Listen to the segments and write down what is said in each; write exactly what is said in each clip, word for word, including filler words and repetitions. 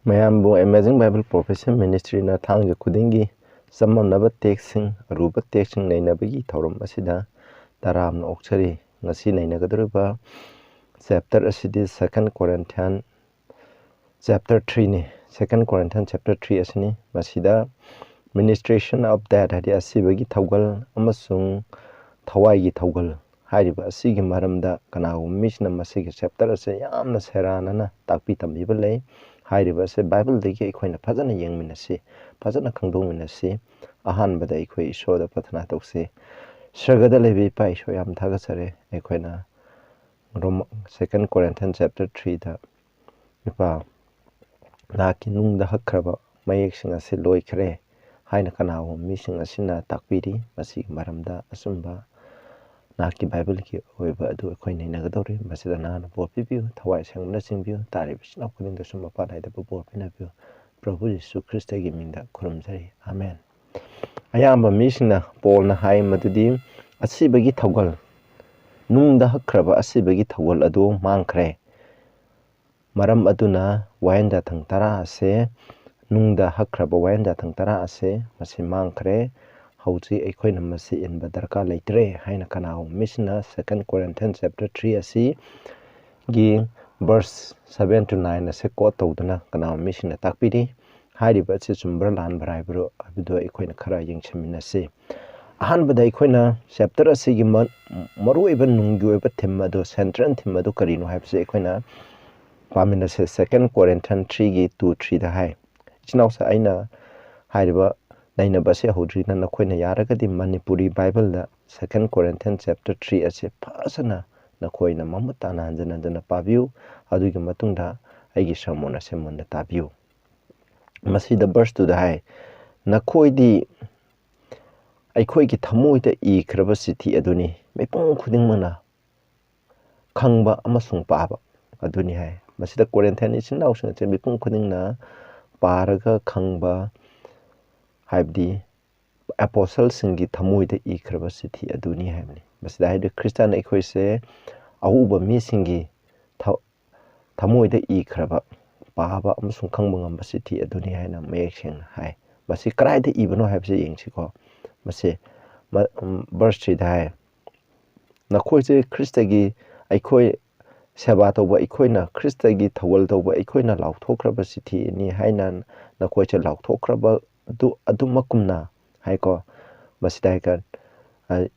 ꯃꯌꯥꯝꯕꯨ Amazing Bible Prophecy Ministryꯅ ꯊꯥꯡꯖ ꯈꯨꯗꯤꯡꯒꯤ ꯆꯃꯝꯅꯕ ꯇꯦꯛꯁꯁꯤꯡ, ꯑꯔꯨꯕ ꯇꯦꯛꯁꯁꯤꯡ ꯅꯩꯅꯕꯒꯤ ꯊꯧꯔꯝ ꯑꯁꯤꯗ ꯇꯔꯥꯝꯅ ꯑꯣꯛꯆꯔꯤ꯫ ꯉꯁꯤ ꯅꯩꯅꯒꯗꯧꯔꯤꯕ ꯆꯦꯞꯇꯔ ꯑꯁꯤꯗꯤ Second Corinthian ꯆꯦꯞꯇꯔ ꯊ꯭ꯔꯤꯅꯤ꯫ Second Corinthian ꯆꯦꯞꯇꯔ ꯊ꯭ꯔꯤ ꯑꯁꯤꯅꯤ꯫ ꯃꯁꯤꯗ Ministration of Death, ꯍꯥꯏꯗꯤ ꯑꯁꯤꯕꯒꯤ ꯊꯧꯒꯜ, ꯑꯃꯁꯨꯡ ꯊꯋꯥꯏꯒꯤ ꯊꯧꯒꯜ ꯍꯥꯏꯔꯤꯕ ꯑꯁꯤꯒꯤ ꯃꯔꯝꯗ ꯀꯅꯥꯒꯨꯝꯕ ꯃꯤꯁꯤꯅ ꯃꯁꯤꯒꯤ ꯆꯦꯞꯇꯔ ꯑꯁꯦ ꯌꯥꯝꯅ ꯁꯦꯔꯥꯟꯅꯅ ꯇꯥꯛꯄꯤ ꯇꯝꯕꯤꯕ ꯂꯩ꯫ ꯍꯥꯏꯔꯤꯕ ꯑꯁꯦ ꯕꯥꯏꯕꯜꯗꯒꯤ ꯑꯩꯈꯣꯏꯅ ꯐꯖꯅ ꯌꯦꯡꯃꯤꯟꯅꯁꯤ, ꯐꯖꯅ ꯈꯪꯗꯣꯛꯃꯤꯟꯅꯁꯤ꯫ ꯑꯍꯥꯟꯕꯗ ꯑꯩꯈꯣꯏ ꯏꯁꯣꯔꯗ ꯄ꯭ꯔꯊꯅꯥ ꯇꯧꯁꯤ꯫ ꯁꯔꯒꯗ ꯂꯩꯕ ꯏꯄꯥ ꯏꯁꯣꯔ, ꯌꯥꯝ ꯊꯥꯒꯠꯆꯔꯦ꯫ ꯑꯩꯈꯣꯏꯅ ꯔꯣꯃ-, Second Corinthian ꯆꯦꯞꯇꯔ ꯊ꯭ꯔꯤꯗ, ꯏꯄꯥ, ꯅꯍꯥꯛꯀꯤ ꯅꯨꯡꯗ ꯍꯛꯈ꯭ꯔꯕ ꯃꯌꯦꯛꯁꯤꯡ ꯑꯁꯤ ꯂꯣꯏꯈ꯭ꯔꯦ ꯍꯥꯏꯅ ꯀꯅꯥꯒꯨꯝꯕ ꯃꯤꯁꯤꯡ ꯑꯁꯤꯅ ꯇꯥꯛꯄꯤꯔꯤ꯫ ꯃꯁꯤꯒꯤ ꯃꯔꯝꯗ ꯑꯆꯨꯝꯕ ꯅꯍꯥꯛꯀꯤ ꯕꯥꯏꯕꯜꯒꯤ ꯑꯣꯏꯕ ꯑꯗꯨ ꯑꯩꯈꯣꯏ ꯅꯩꯅꯒꯗꯧꯔꯤ꯫ ꯃꯁꯤꯗ ꯅꯍꯥꯛꯅ ꯕꯣꯔ ꯄꯤꯕꯤꯌꯨ, ꯊꯋꯥꯏ ꯑꯁꯦꯡꯕꯅ ꯆꯤꯡꯕꯤꯌꯨ꯫ ꯇꯥꯔꯤꯕ ꯏꯆꯤꯟ ꯏꯅꯥꯎ ꯈꯨꯗꯤꯡꯗꯁꯨ ꯃꯄꯥ ꯅꯥꯏꯗꯕ ꯕꯣꯔ ꯄꯤꯅꯕꯤꯌꯨ꯫ ꯄ꯭ꯔꯚꯨ ꯌꯤꯁꯨ ꯈ꯭ꯔꯤꯁꯇꯒꯤ ꯃꯤꯡꯗ ꯈꯨꯔꯨꯝꯖꯔꯤ꯫ ꯑꯥꯃꯦꯟ꯫ ꯑꯌꯥꯝꯕ ꯃꯤꯁꯤꯡꯅ ꯄꯣꯜꯅ ꯍꯥꯏ ꯃꯗꯨꯗꯤ ꯑꯁꯤꯕꯒꯤ ꯊꯧꯒꯜ, ꯅꯨꯡꯗ ꯍꯛꯈ꯭ꯔꯕ ꯑꯁꯤꯕꯒꯤ ꯊꯧꯒꯜ ꯑꯗꯨ ꯃꯥꯡꯈ꯭ꯔꯦ꯫ ꯃꯔꯝ ꯑꯗꯨꯅ ꯋꯥꯌꯦꯟ ꯌꯥꯊꯪ ꯇꯔꯥ ꯑꯁꯦ, ꯅꯨꯡꯗ ꯍꯛꯈ꯭ꯔꯕ ꯋꯥꯌꯦꯟ ꯌꯥꯊꯪ ꯇꯔꯥ ꯑꯁꯦ, ꯃꯁꯤ ꯃꯥꯡꯈ꯭ꯔꯦ꯫ ꯍꯧꯖꯤꯛ ꯑꯩꯈꯣꯏꯅ ꯃꯁꯤ ꯏꯟꯕ ꯗꯔꯀꯥꯔ ꯂꯩꯇ꯭ꯔꯦ ꯍꯥꯏꯅ ꯀꯅꯥꯒꯨꯝꯕ ꯃꯤꯁꯤꯡꯅ Second Corinthian ꯆꯦꯞꯇꯔ ꯊ꯭ꯔꯤ ꯑꯁꯤꯒꯤ ꯚꯔꯁ ꯁꯚꯦꯟ ꯇꯨ ꯅꯥꯏꯟ ꯑꯁꯦ ꯀꯣꯠ ꯇꯧꯗꯨꯅ ꯀꯅꯥꯒꯨꯝꯕ ꯃꯤꯁꯤꯡꯅ ꯇꯥꯛꯄꯤꯔꯤ꯫ ꯍꯥꯏꯔꯤꯕ ꯑꯁꯤ ꯆꯨꯝꯕ꯭ꯔꯥ ꯂꯥꯟꯕ꯭ꯔꯥ ꯍꯥꯏꯕꯗꯨ, ꯍꯥꯏꯕꯗꯨ ꯑꯩꯈꯣꯏꯅ ꯈꯔ ꯌꯦꯡꯁꯤꯟꯃꯤꯟꯅꯁꯤ꯫ ꯑꯍꯥꯟꯕꯗ ꯑꯩꯈꯣꯏꯅ ꯆꯦꯞꯇꯔ ꯑꯁꯤꯒꯤ ꯃ-, ꯃꯔꯨꯑꯣꯏꯕ ꯅꯨꯡꯒꯤ ꯑꯣꯏꯕ ꯊꯤꯝ ꯑꯗꯨ, ꯁꯦꯟꯇ꯭ꯔꯦꯜ ꯊꯤꯝ ꯑꯗꯨ ꯀꯔꯤꯅꯣ ꯍꯥꯏꯕꯁꯤ ꯑꯩꯈꯣꯏꯅ ꯄꯥꯃꯤꯟꯅꯁꯦ꯫ Second Corinthian ꯊ꯭ꯔꯤꯒꯤ ꯇꯨ ꯊ꯭ꯔꯤꯗ ꯍꯥꯏ, "ꯏꯆꯤꯟ ꯏꯅꯥꯎꯁꯦ, ꯑꯩꯅ ꯍꯥꯏꯔꯤꯕ ꯅꯩꯅꯕ ꯑꯁꯤ ꯍꯧꯗ꯭ꯔꯤꯉꯩꯗ ꯅꯈꯣꯏꯅ ꯌꯥꯔꯒꯗꯤ ꯃꯅꯤꯄꯨꯔꯤ ꯕꯥꯏꯕꯜꯗ Second Corinthian ꯆꯦꯞꯇꯔ ꯊ꯭ꯔꯤ ꯑꯁꯤ ꯐꯖꯅ ꯅꯈꯣꯏꯅ ꯃꯃꯨꯠ ꯇꯥꯅ ꯍꯟꯖꯤꯟ ꯍꯟꯖꯤꯟꯅ ꯄꯥꯕꯤꯌꯨ꯫ ꯑꯗꯨꯒꯤ ꯃꯇꯨꯡꯗ ꯑꯩꯒꯤ ꯁꯔꯃꯣꯟ ꯑꯁꯤ ꯃꯨꯟꯅ ꯇꯥꯕꯤꯌꯨ"꯫ ꯃꯁꯤꯗ ꯚꯔꯁ ꯇꯨꯗ ꯍꯥꯏ, "ꯅꯈꯣꯏꯗꯤ ꯑꯩꯈꯣꯏꯒꯤ ꯊꯃꯣꯏꯗ ꯏꯈ꯭ꯔꯕ ꯆꯤꯊꯤ ꯑꯗꯨꯅꯤ, ꯃꯤꯄꯨꯝ ꯈꯨꯗꯤꯡꯃꯛꯅ ꯈꯪꯕ ꯑꯃꯁꯨꯡ ꯄꯥꯕ ꯑꯗꯨꯅꯤ" ꯍꯥꯏ꯫ ꯃꯁꯤꯗ ꯀꯣꯔꯤꯟꯊꯤꯌꯟ ꯏꯆꯤꯟ ꯏꯅꯥꯎꯁꯤꯡ ꯑꯁꯦ ꯃꯤꯄꯨꯝ ꯈꯨꯗꯤꯡꯅ ꯄꯥꯔꯒ ꯈꯪꯕ, ꯍꯥꯏꯕꯗꯤ ꯑꯦꯄꯣꯁꯜꯁꯤꯡꯒꯤ ꯊꯃꯣꯏꯗ ꯏꯈ꯭ꯔꯕ ꯆꯤꯊꯤ ꯑꯗꯨꯅꯤ ꯍꯥꯏꯕꯅꯤ꯫ ꯃꯁꯤꯗ ꯍꯥꯏꯔꯤꯕ ꯈ꯭ꯔꯤꯁꯇꯥꯟ ꯑꯩꯈꯣꯏꯁꯦ ꯑꯎꯕ ꯃꯤꯁꯤꯡꯒꯤ ꯊ-, ꯊꯃꯣꯏꯗ ꯏꯈ꯭ꯔꯕ ꯄꯥꯕ ꯑꯃꯁꯨꯡ ꯈꯪꯕ ꯉꯝꯕ ꯆꯤꯊꯤ ꯑꯗꯨꯅꯤ ꯍꯥꯏꯅ ꯃꯌꯦꯛ ꯁꯦꯡꯅ ꯍꯥꯏ꯫ ꯃꯁꯤ ꯀꯗꯥꯏꯗ ꯏꯕꯅꯣ ꯍꯥꯏꯕꯁꯤ ꯌꯦꯡꯁꯤꯀꯣ꯫ ꯃꯁꯤ ꯃ-, ꯎꯝ, verse three ꯗ ꯍꯥꯏ, "ꯅꯈꯣꯏꯁꯦ ꯈ꯭ꯔꯤꯁꯇꯒꯤ ꯑꯩꯈꯣꯏ ꯁꯦꯕꯥ ꯇꯧꯕ ꯑꯩꯈꯣꯏꯅ, ꯈ꯭ꯔꯤꯁꯇꯒꯤ ꯊꯧꯒꯜ ꯇꯧꯕ ꯑꯩꯈꯣꯏꯅ ꯂꯥꯎꯊꯣꯛꯈ꯭ꯔꯕ ꯆꯤꯊꯤꯅꯤ ꯍꯥꯏꯅ ꯅꯈꯣꯏꯁꯦ ꯂꯥꯎꯊꯣꯛꯈ꯭ꯔꯕꯗꯨ ꯑꯗꯨꯃꯛꯀꯨꯝꯅ" ꯍꯥꯏꯀꯣ꯫ ꯃꯁꯤꯗ ꯍꯥꯏꯀ-, ꯑ,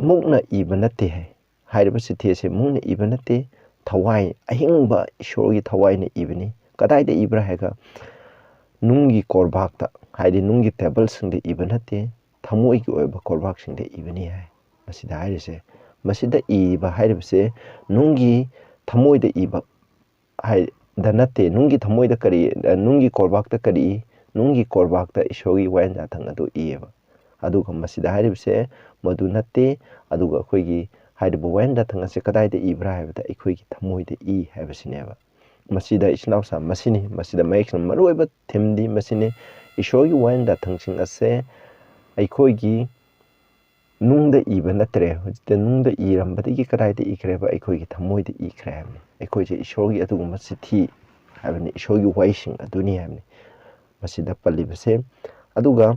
ꯃꯨꯛꯅ ꯏꯕ ꯅꯠꯇꯦ ꯍꯥꯏ꯫ ꯍꯥꯏꯔꯤꯕ ꯆꯤꯊꯤ ꯑꯁꯤ ꯃꯨꯛꯅ ꯏꯕ ꯅꯠꯇꯦ, ꯊꯋꯥꯏ, ꯑꯍꯤꯡꯕ ꯏꯁꯣꯔꯒꯤ ꯊꯋꯥꯏꯅ ꯏꯕꯅꯤ꯫ ꯀꯗꯥꯏꯗ ꯏꯕ꯭ꯔꯥ ꯍꯥꯏꯔꯒ, ꯅꯨꯡꯒꯤ ꯀꯣꯔꯕꯥꯛꯇ, ꯍꯥꯏꯗꯤ ꯅꯨꯡꯒꯤ ꯇꯦꯕꯜꯁꯤꯡꯗ ꯏꯕ ꯅꯠꯇꯦ, ꯊꯃꯣꯏꯒꯤ ꯑꯣꯏꯕ ꯀꯣꯔꯕꯥꯛꯁꯤꯡꯗ ꯏꯕꯅꯤ ꯍꯥꯏ꯫ ꯃꯁꯤꯗ ꯍꯥꯏꯔꯤꯁꯦ, ꯃꯁꯤꯗ ꯏꯕ ꯍꯥꯏꯔꯤꯕꯁꯦ ꯅꯨꯡꯒꯤ ꯊꯃꯣꯏꯗ ꯏꯕ ꯍꯥꯏ-, ꯗ ꯅꯠꯇꯦ꯫ ꯅꯨꯡꯒꯤ ꯊꯃꯣꯏꯗ ꯀꯔꯤ, ꯑ, ꯅꯨꯡꯒꯤ ꯀꯣꯔꯕꯥꯛꯇ ꯀꯔꯤ ꯏ? ꯅꯨꯡꯒꯤ ꯀꯣꯔꯕꯥꯛꯇ ꯏꯁꯣꯔꯒꯤ ꯋꯥꯌꯦꯜ ꯌꯥꯊꯪ ꯑꯗꯨ ꯏꯌꯦꯕ꯫ ꯑꯗꯨꯒ ꯃꯁꯤꯗ ꯍꯥꯏꯔꯤꯕꯁꯦ ꯃꯗꯨ ꯅꯠꯇꯦ꯫ ꯑꯗꯨꯒ ꯑꯩꯈꯣꯏꯒꯤ ꯍꯥꯏꯔꯤꯕ ꯋꯥꯌꯦꯜ ꯌꯥꯊꯪ ꯑꯁꯦ ꯀꯗꯥꯏꯗ ꯏꯕ꯭ꯔꯥ ꯍꯥꯏꯕꯗ ꯑꯩꯈꯣꯏꯒꯤ ꯊꯃꯣꯏꯗ ꯏ ꯍꯥꯏꯕꯁꯤꯅꯦꯕ꯫ ꯃꯁꯤꯗ ꯏꯆꯤꯟ ꯏꯅꯥꯎꯁꯥ ꯃꯁꯤꯅꯤ, ꯃꯁꯤꯗ ꯃꯌꯦꯛ ꯁꯦꯡꯅ ꯃꯔꯨꯑꯣꯏꯕ ꯊꯤꯝꯗꯤ ꯃꯁꯤꯅꯤ꯫ ꯏꯁꯣꯔꯒꯤ ꯋꯥꯌꯦꯜ ꯌꯥꯊꯪꯁꯤꯡ ꯑꯁꯦ ꯑꯩꯈꯣꯏꯒꯤ ꯅꯨꯡꯗ ꯏꯕ ꯅꯠꯇ꯭ꯔꯦ, ꯍꯧꯖꯤꯛꯇꯤ ꯅꯨꯡꯗ ꯏꯔꯝꯕꯗꯒꯤ ꯀꯗꯥꯏꯗ ꯏꯈ꯭ꯔꯦꯕ? ꯑꯩꯈꯣꯏꯒꯤ ꯊꯃꯣꯏꯗ ꯏꯈ꯭ꯔꯦ ꯍꯥꯏꯕꯅꯤ꯫ ꯑꯩꯈꯣꯏꯁꯦ ꯏꯁꯣꯔꯒꯤ ꯑꯗꯨꯒꯨꯝꯕ ꯆꯤꯊꯤ ꯍꯥꯏꯕꯅꯤ, ꯏꯁꯣꯔꯒꯤ ꯋꯥꯍꯩꯁꯤꯡ ꯑꯗꯨꯅꯤ ꯍꯥꯏꯕꯅꯤ ꯃꯁꯤꯗ ꯄꯜꯂꯤꯕꯁꯦ꯫ ꯑꯗꯨꯒ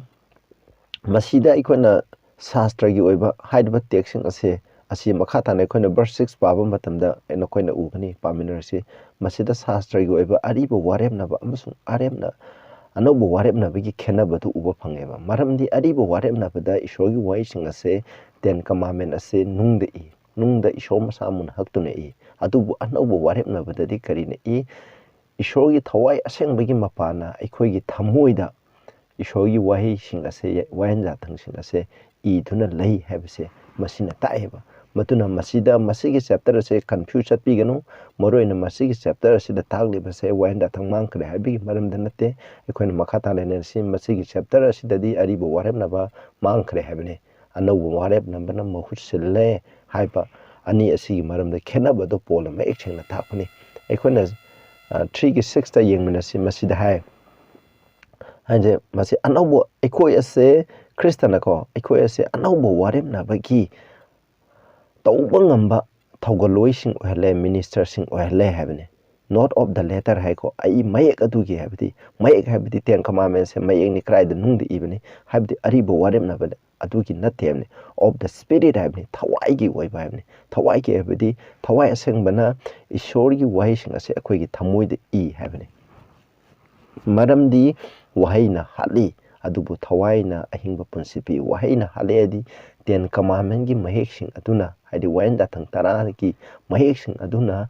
ꯃꯁꯤꯗ ꯑꯩꯈꯣꯏꯅ ꯁꯥꯁꯇ꯭ꯔꯒꯤ ꯑꯣꯏꯕ ꯍꯥꯏꯔꯤꯕ ꯇꯦꯛꯁꯁꯤꯡ ꯑꯁꯦ, ꯑꯁꯤ ꯃꯈꯥ ꯇꯥꯅ ꯑꯩꯈꯣꯏꯅ verse six ꯄꯥꯕ ꯃꯇꯝꯗ ꯅꯈꯣꯏꯅ ꯎꯒꯅꯤ, ꯄꯥꯃꯤꯟꯅꯔꯁꯤ꯫ ꯃꯁꯤꯗ ꯁꯥꯁꯇ꯭ꯔꯒꯤ ꯑꯣꯏꯕ ꯑꯔꯤꯕ ꯋꯥꯔꯦꯞꯅꯕ ꯑꯃꯁꯨꯡ ꯑꯔꯦꯞꯅ-, ꯑꯅꯧꯕ ꯋꯥꯔꯦꯞꯅꯕꯒꯤ ꯈꯦꯠꯅꯕꯗꯨ ꯎꯕ ꯐꯪꯉꯦꯕ꯫ ꯃꯔꯝꯗꯤ ꯑꯔꯤꯕ ꯋꯥꯔꯦꯞꯅꯕꯗ ꯏꯁꯣꯔꯒꯤ ꯋꯥꯍꯩꯁꯤꯡ ꯑꯁꯦ, Ten Commandment ꯑꯁꯦ ꯅꯨꯡꯗ ꯏ, ꯅꯨꯡꯗ ꯏꯁꯣꯔ ꯃꯁꯥ ꯃꯨꯟ ꯍꯛꯇꯨꯅ ꯏ꯫ ꯑꯗꯨꯕꯨ ꯑꯅꯧꯕ ꯋꯥꯔꯦꯞꯅꯕꯗꯗꯤ ꯀꯔꯤꯅ ꯏ? ꯏꯁꯣꯔꯒꯤ ꯊꯋꯥꯏ ꯑꯁꯦꯡꯕꯒꯤ ꯃꯄꯥꯅ ꯑꯩꯈꯣꯏꯒꯤ ꯊꯃꯣꯏꯗ ꯏꯁꯣꯔꯒꯤ ꯋꯥꯍꯩꯁꯤꯡ ꯑꯁꯦ, ꯋꯥꯌꯦꯜ ꯌꯥꯊꯪꯁꯤꯡ ꯑꯁꯦ ꯏꯗꯨꯅ ꯂꯩ ꯍꯥꯏꯕꯁꯦ ꯃꯁꯤꯅ ꯇꯥꯛꯑꯦꯕ꯫ ꯃꯗꯨꯅ ꯃꯁꯤꯗ, ꯃꯁꯤꯒꯤ chapter ꯑꯁꯦ confuse ꯆꯠꯄꯤꯒꯅꯨ꯫ ꯃꯔꯨꯑꯣꯏꯅ ꯃꯁꯤꯒꯤ chapter ꯑꯁꯤꯗ ꯇꯥꯛꯂꯤꯕꯁꯦ ꯋꯥꯌꯦꯜ ꯌꯥꯊꯪ ꯃꯥꯡꯈ꯭ꯔꯦ ꯍꯥꯏꯕꯒꯤ ꯃꯔꯝꯗ ꯅꯠꯇꯦ꯫ ꯑꯩꯈꯣꯏꯅ ꯃꯈꯥ ꯇꯥꯅ ꯅꯩꯅꯔꯁꯤ꯫ ꯃꯁꯤꯒꯤ chapter ꯑꯁꯤꯗꯗꯤ ꯑꯔꯤꯕ ꯋꯥꯔꯦꯞꯅꯕ ꯃꯥꯡꯈ꯭ꯔꯦ ꯍꯥꯏꯕꯅꯤ, ꯑꯅꯧꯕ ꯋꯥꯔꯦꯞꯅꯕꯅ ꯃꯍꯨꯠ ꯁꯤꯜꯂꯦ ꯍꯥꯏꯕ ꯑꯅꯤ ꯑꯁꯤꯒꯤ ꯃꯔꯝꯗ ꯈꯦꯠꯅꯕꯗꯣ ꯄꯣꯜꯅ ꯃꯌꯦꯛ ꯁꯦꯡꯅ ꯇꯥꯛꯄꯅꯤ꯫ ꯑꯩꯈꯣꯏꯅ, ꯑ, three ꯒꯤ six ꯇ ꯌꯦꯡꯃꯤꯟꯅꯁꯤ꯫ ꯃꯁꯤꯗ ꯍꯥꯏ, ꯍꯥꯏꯁꯦ, ꯃꯁꯤ ꯑꯅꯧꯕ ꯑꯩꯈꯣꯏ ꯑꯁꯦ, ꯈ꯭ꯔꯤꯁꯇꯅꯀꯣ ꯑꯩꯈꯣꯏ ꯑꯁꯦ ꯑꯅꯧꯕ ꯋꯥꯔꯦꯞꯅꯕꯒꯤ ꯇꯧꯕ ꯉꯝꯕ ꯊꯧꯒꯜꯂꯣꯏꯁꯤꯡ ꯑꯣꯏꯍꯜꯂꯦ, ministerꯁꯤꯡ ꯑꯣꯏꯍꯜꯂꯦ ꯍꯥꯏꯕꯅꯤ꯫ not of the letter ꯍꯥꯏꯀꯣ, ꯑꯩ ꯃꯌꯦꯛ ꯑꯗꯨꯒꯤ ꯍꯥꯏꯕꯗꯤ, ꯃꯌꯦꯛ ꯍꯥꯏꯕꯗꯤ Ten Commandmentsꯁꯦ ꯃꯌꯦꯛꯅꯤ, ꯀꯗꯥꯏꯗ ꯅꯨꯡꯗ ꯏꯕꯅꯤ ꯍꯥꯏꯕꯗꯤ ꯑꯔꯤꯕ ꯋꯥꯔꯦꯞꯅꯕ ꯑꯗꯨꯒꯤ ꯅꯠꯇꯦ ꯍꯥꯏꯕꯅꯤ꯫ Of the Spirit ꯍꯥꯏꯕꯅꯤ, ꯊꯋꯥꯏꯒꯤ ꯑꯣꯏꯕ ꯍꯥꯏꯕꯅꯤ꯫ ꯊꯋꯥꯏꯒꯤ ꯍꯥꯏꯕꯗꯤ ꯊꯋꯥꯏ ꯑꯁꯦꯡꯕꯅ ꯏꯁꯣꯔꯒꯤ ꯋꯥꯍꯩꯁꯤꯡ ꯑꯁꯦ ꯑꯩꯈꯣꯏꯒꯤ ꯊꯃꯣꯏꯗ ꯏ ꯍꯥꯏꯕꯅꯤ꯫ ꯃꯔꯝꯗꯤ ꯋꯥꯍꯩꯅ ꯍꯥꯠꯂꯤ, ꯑꯗꯨꯕꯨ ꯊꯋꯥꯏꯅ ꯑꯍꯤꯡꯕ ꯄꯨꯟꯁꯤ ꯄꯤ꯫ ꯋꯥꯍꯩꯅ ꯍꯥꯠꯂꯦ ꯍꯥꯏꯗꯤ Ten Commandmentsꯀꯤ ꯃꯌꯦꯛꯁꯤꯡ ꯑꯗꯨꯅ, ꯍꯥꯏꯗꯤ ꯋꯥꯌꯦꯟ ꯌꯥꯊꯪ ꯇꯔꯥꯒꯤ ꯃꯌꯦꯛꯁꯤꯡ ꯑꯗꯨꯅ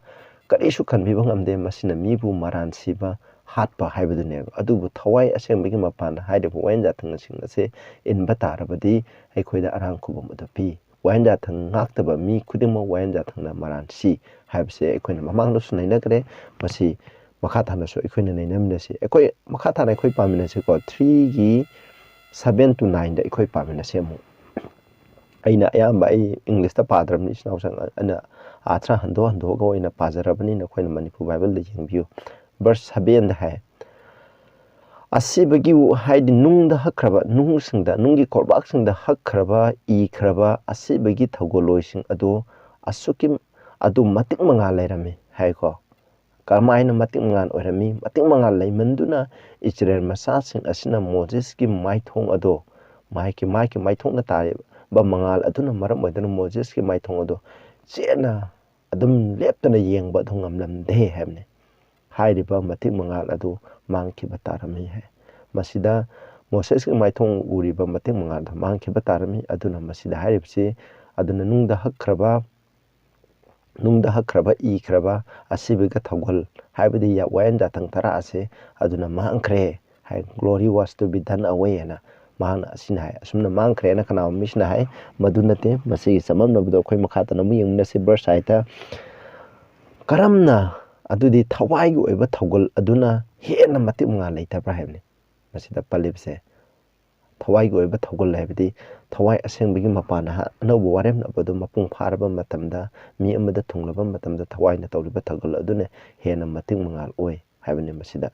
ꯀꯔꯤꯁꯨ ꯀꯟꯕꯤꯕ ꯉꯝꯗꯦ, ꯃꯁꯤꯅ ꯃꯤꯕꯨ ꯃꯔꯥꯟ ꯁꯤꯕ ꯍꯥꯠꯄ ꯍꯥꯏꯕꯗꯨꯅꯦꯕ꯫ ꯑꯗꯨꯕꯨ ꯊꯋꯥꯏ ꯑꯁꯦꯡꯕꯒꯤ ꯃꯄꯥꯟꯗ ꯍꯥꯏꯔꯤꯕ ꯋꯥꯌꯦꯟ ꯌꯥꯊꯪꯁꯤꯡ ꯑꯁꯦ ꯏꯟꯕ ꯇꯥꯔꯕꯗꯤ ꯑꯩꯈꯣꯏꯗ ꯑꯔꯥꯡ ꯈꯨꯕꯝ ꯑꯗꯨ ꯄꯤ꯫ ꯋꯥꯌꯦꯟ ꯌꯥꯊꯪ ꯉꯥꯛꯇꯕ ꯃꯤ ꯈꯨꯗꯤꯡꯃꯛ ꯋꯥꯌꯦꯟ ꯌꯥꯊꯪꯅ ꯃꯔꯥꯟ ꯁꯤ ꯍꯥꯏꯕꯁꯦ ꯑꯩꯈꯣꯏꯅ ꯃꯃꯥꯡꯗꯁꯨ ꯅꯩꯅꯈ꯭ꯔꯦ꯫ ꯃꯁꯤ ꯃꯈꯥ ꯇꯥꯅꯁꯨ ꯑꯩꯈꯣꯏꯅ ꯅꯩꯅꯃꯤꯟꯅꯁꯤ꯫ ꯑꯩꯈꯣꯏ ꯃꯈꯥ ꯇꯥꯅ ꯑꯩꯈꯣꯏ ꯄꯥꯃꯤꯟꯅꯁꯤꯀꯣ꯫ Threeꯒꯤ seven to nineꯗ ꯑꯩꯈꯣꯏ ꯄꯥꯃꯤꯟꯅꯁꯤ ꯑꯃꯨꯛ꯫ ꯑꯩꯅ ꯑꯌꯥꯝꯕ ꯑꯩ Englishꯇ ꯄꯥꯗ꯭ꯔꯕꯅꯤ, ꯏꯆꯤꯟ ꯏꯅꯥꯎꯁꯤꯡ, ꯑꯩꯅ ꯑꯥꯊ꯭ꯔ ꯍꯟꯗꯣꯛ ꯍꯟꯗꯣꯛꯑꯒ ꯑꯣꯏꯅ ꯄꯥꯖꯔꯕꯅꯤ, ꯅꯈꯣꯏꯅ ꯃꯅꯤꯄꯨꯔ ꯕꯥꯏꯕꯜꯗ ꯌꯦꯡꯕꯤꯌꯨ꯫ Verse sevenꯗ ꯍꯥꯏ, "ꯑꯁꯤꯕꯒꯤ ꯎ-, ꯍꯥꯏꯗꯤ ꯅꯨꯡꯗ ꯍꯛꯈ꯭ꯔꯕ, ꯅꯨꯡꯁꯤꯡꯗ, ꯅꯨꯡꯒꯤ ꯀꯣꯔꯕꯥꯛꯁꯤꯡꯗ ꯍꯛꯈ꯭ꯔꯕ, ꯏꯈ꯭ꯔꯕ ꯑꯁꯤꯕꯒꯤ ꯊꯧꯒꯜꯂꯣꯏꯁꯤꯡ ꯑꯗꯨ ꯑꯁꯨꯛꯀꯤ, ꯑꯗꯨ ꯃꯇꯤꯛ ꯃꯉꯥ ꯂꯩꯔꯝꯃꯤ" ꯍꯥꯏꯀꯣ꯫ ꯀꯔꯝꯍꯥꯏꯅ ꯃꯇꯤꯛ ꯃꯉꯥꯜ ꯑꯣꯏꯔꯝꯃꯤ? ꯃꯇꯤꯛ ꯃꯉꯥꯜ ꯂꯩꯃꯟꯗꯨꯅ ꯏꯁꯔꯥꯌꯦꯜ ꯃꯆꯥꯁꯤꯡ ꯑꯁꯤꯅ ꯃꯣꯖꯦꯁꯀꯤ ꯃꯥꯏꯊꯣꯡ ꯑꯗꯣ, ꯃꯍꯥꯛꯀꯤ, ꯃꯍꯥꯛꯀꯤ ꯃꯥꯏꯊꯣꯡꯗ ꯇꯥꯔꯤꯕ ꯃꯉꯥꯜ ꯑꯗꯨꯅ ꯃꯔꯝ ꯑꯣꯏꯗꯨꯅ ꯃꯣꯖꯦꯁꯀꯤ ꯃꯥꯏꯊꯣꯡ ꯑꯗꯣ ꯆꯦꯠꯅ ꯑꯗꯨꯝ ꯂꯦꯞꯇꯅ ꯌꯦꯡꯕ ꯑꯗꯨ ꯉꯝꯂꯝꯗꯦ ꯍꯥꯏꯕꯅꯤ꯫ ꯍꯥꯏꯔꯤꯕ ꯃꯇꯤꯛ ꯃꯉꯥꯜ ꯑꯗꯨ ꯃꯥꯡꯈꯤꯕ ꯇꯥꯔꯝꯃꯤ ꯍꯥꯏ꯫ ꯃꯁꯤꯗ ꯃꯣꯁꯦꯁꯀꯤ ꯃꯥꯏꯊꯣꯡ ꯎꯔꯤꯕ ꯃꯇꯤꯛ ꯃꯉꯥꯜ ꯑꯗꯨ ꯃꯥꯡꯈꯤꯕ ꯇꯥꯔꯝꯃꯤ꯫ ꯑꯗꯨꯅ ꯃꯁꯤꯗ ꯍꯥꯏꯔꯤꯕꯁꯤ, ꯑꯗꯨꯅ ꯅꯨꯡꯗ ꯍꯛꯈ꯭ꯔꯕ, ꯅꯨꯡꯗ ꯍꯛꯈ꯭ꯔꯕ, ꯏꯈ꯭ꯔꯕ ꯑꯁꯤꯕꯒ ꯊꯧꯒꯜ, ꯍꯥꯏꯕꯗꯤ ꯌꯥ-, ꯋꯥꯌꯦꯟ ꯌꯥꯊꯪ ꯇꯔꯥ ꯑꯁꯦ ꯑꯗꯨꯅ ꯃꯥꯡꯈ꯭ꯔꯦ ꯍꯥꯏ꯫ "Glory was to be done away" ꯍꯥꯏꯅ ꯃꯍꯥꯛꯅ ꯑꯁꯤꯅ ꯍꯥꯏ꯫ ꯑꯁꯨꯝꯅ ꯃꯥꯡꯈ꯭ꯔꯦꯅ ꯀꯅꯥꯒꯨꯝꯕ ꯃꯤꯁꯤꯅ ꯍꯥꯏ, ꯃꯗꯨ ꯅꯠꯇꯦ꯫ ꯃꯁꯤꯒꯤ ꯆꯃꯝꯅꯕꯗꯣ ꯑꯩꯈꯣꯏ ꯃꯈꯥ ꯇꯥꯅ ꯑꯃꯨꯛ ꯌꯦꯡꯃꯤꯟꯅꯁꯤ꯫ Verse eightꯇ, "ꯀꯔꯝꯅ ꯑꯗꯨꯗꯤ ꯊꯋꯥꯏꯒꯤ ꯑꯣꯏꯕ ꯊꯧꯒꯜ ꯑꯗꯨꯅ ꯍꯦꯟꯅ ꯃꯇꯤꯛ ꯃꯉꯥꯜ ꯂꯩꯇꯕ꯭ꯔꯥ?" ꯍꯥꯏꯕꯅꯤ꯫ ꯃꯁꯤꯗ ꯄꯜꯂꯤꯕꯁꯦ ꯊꯋꯥꯏꯒꯤ ꯑꯣꯏꯕ ꯊꯧꯒꯜ ꯍꯥꯏꯕꯗꯤ ꯊꯋꯥꯏ ꯑꯁꯦꯡꯕꯒꯤ ꯃꯄꯥꯟꯅ ꯍꯥ-, ꯑꯅꯧꯕ ꯋꯥꯔꯦꯝꯅꯕ ꯑꯗꯨ ꯃꯄꯨꯡ ꯐꯥꯔꯕ ꯃꯇꯝꯗ, ꯃꯤ ꯑꯃꯗ ꯊꯨꯡꯂꯕ ꯃꯇꯝꯗ ꯊꯋꯥꯏꯅ ꯇꯧꯔꯤꯕ ꯊꯧꯒꯜ ꯑꯗꯨꯅ ꯍꯦꯟꯅ ꯃꯇꯤꯛ ꯃꯉꯥꯜ ꯑꯣꯏ ꯍꯥꯏꯕꯅꯤ꯫ ꯃꯁꯤꯗ,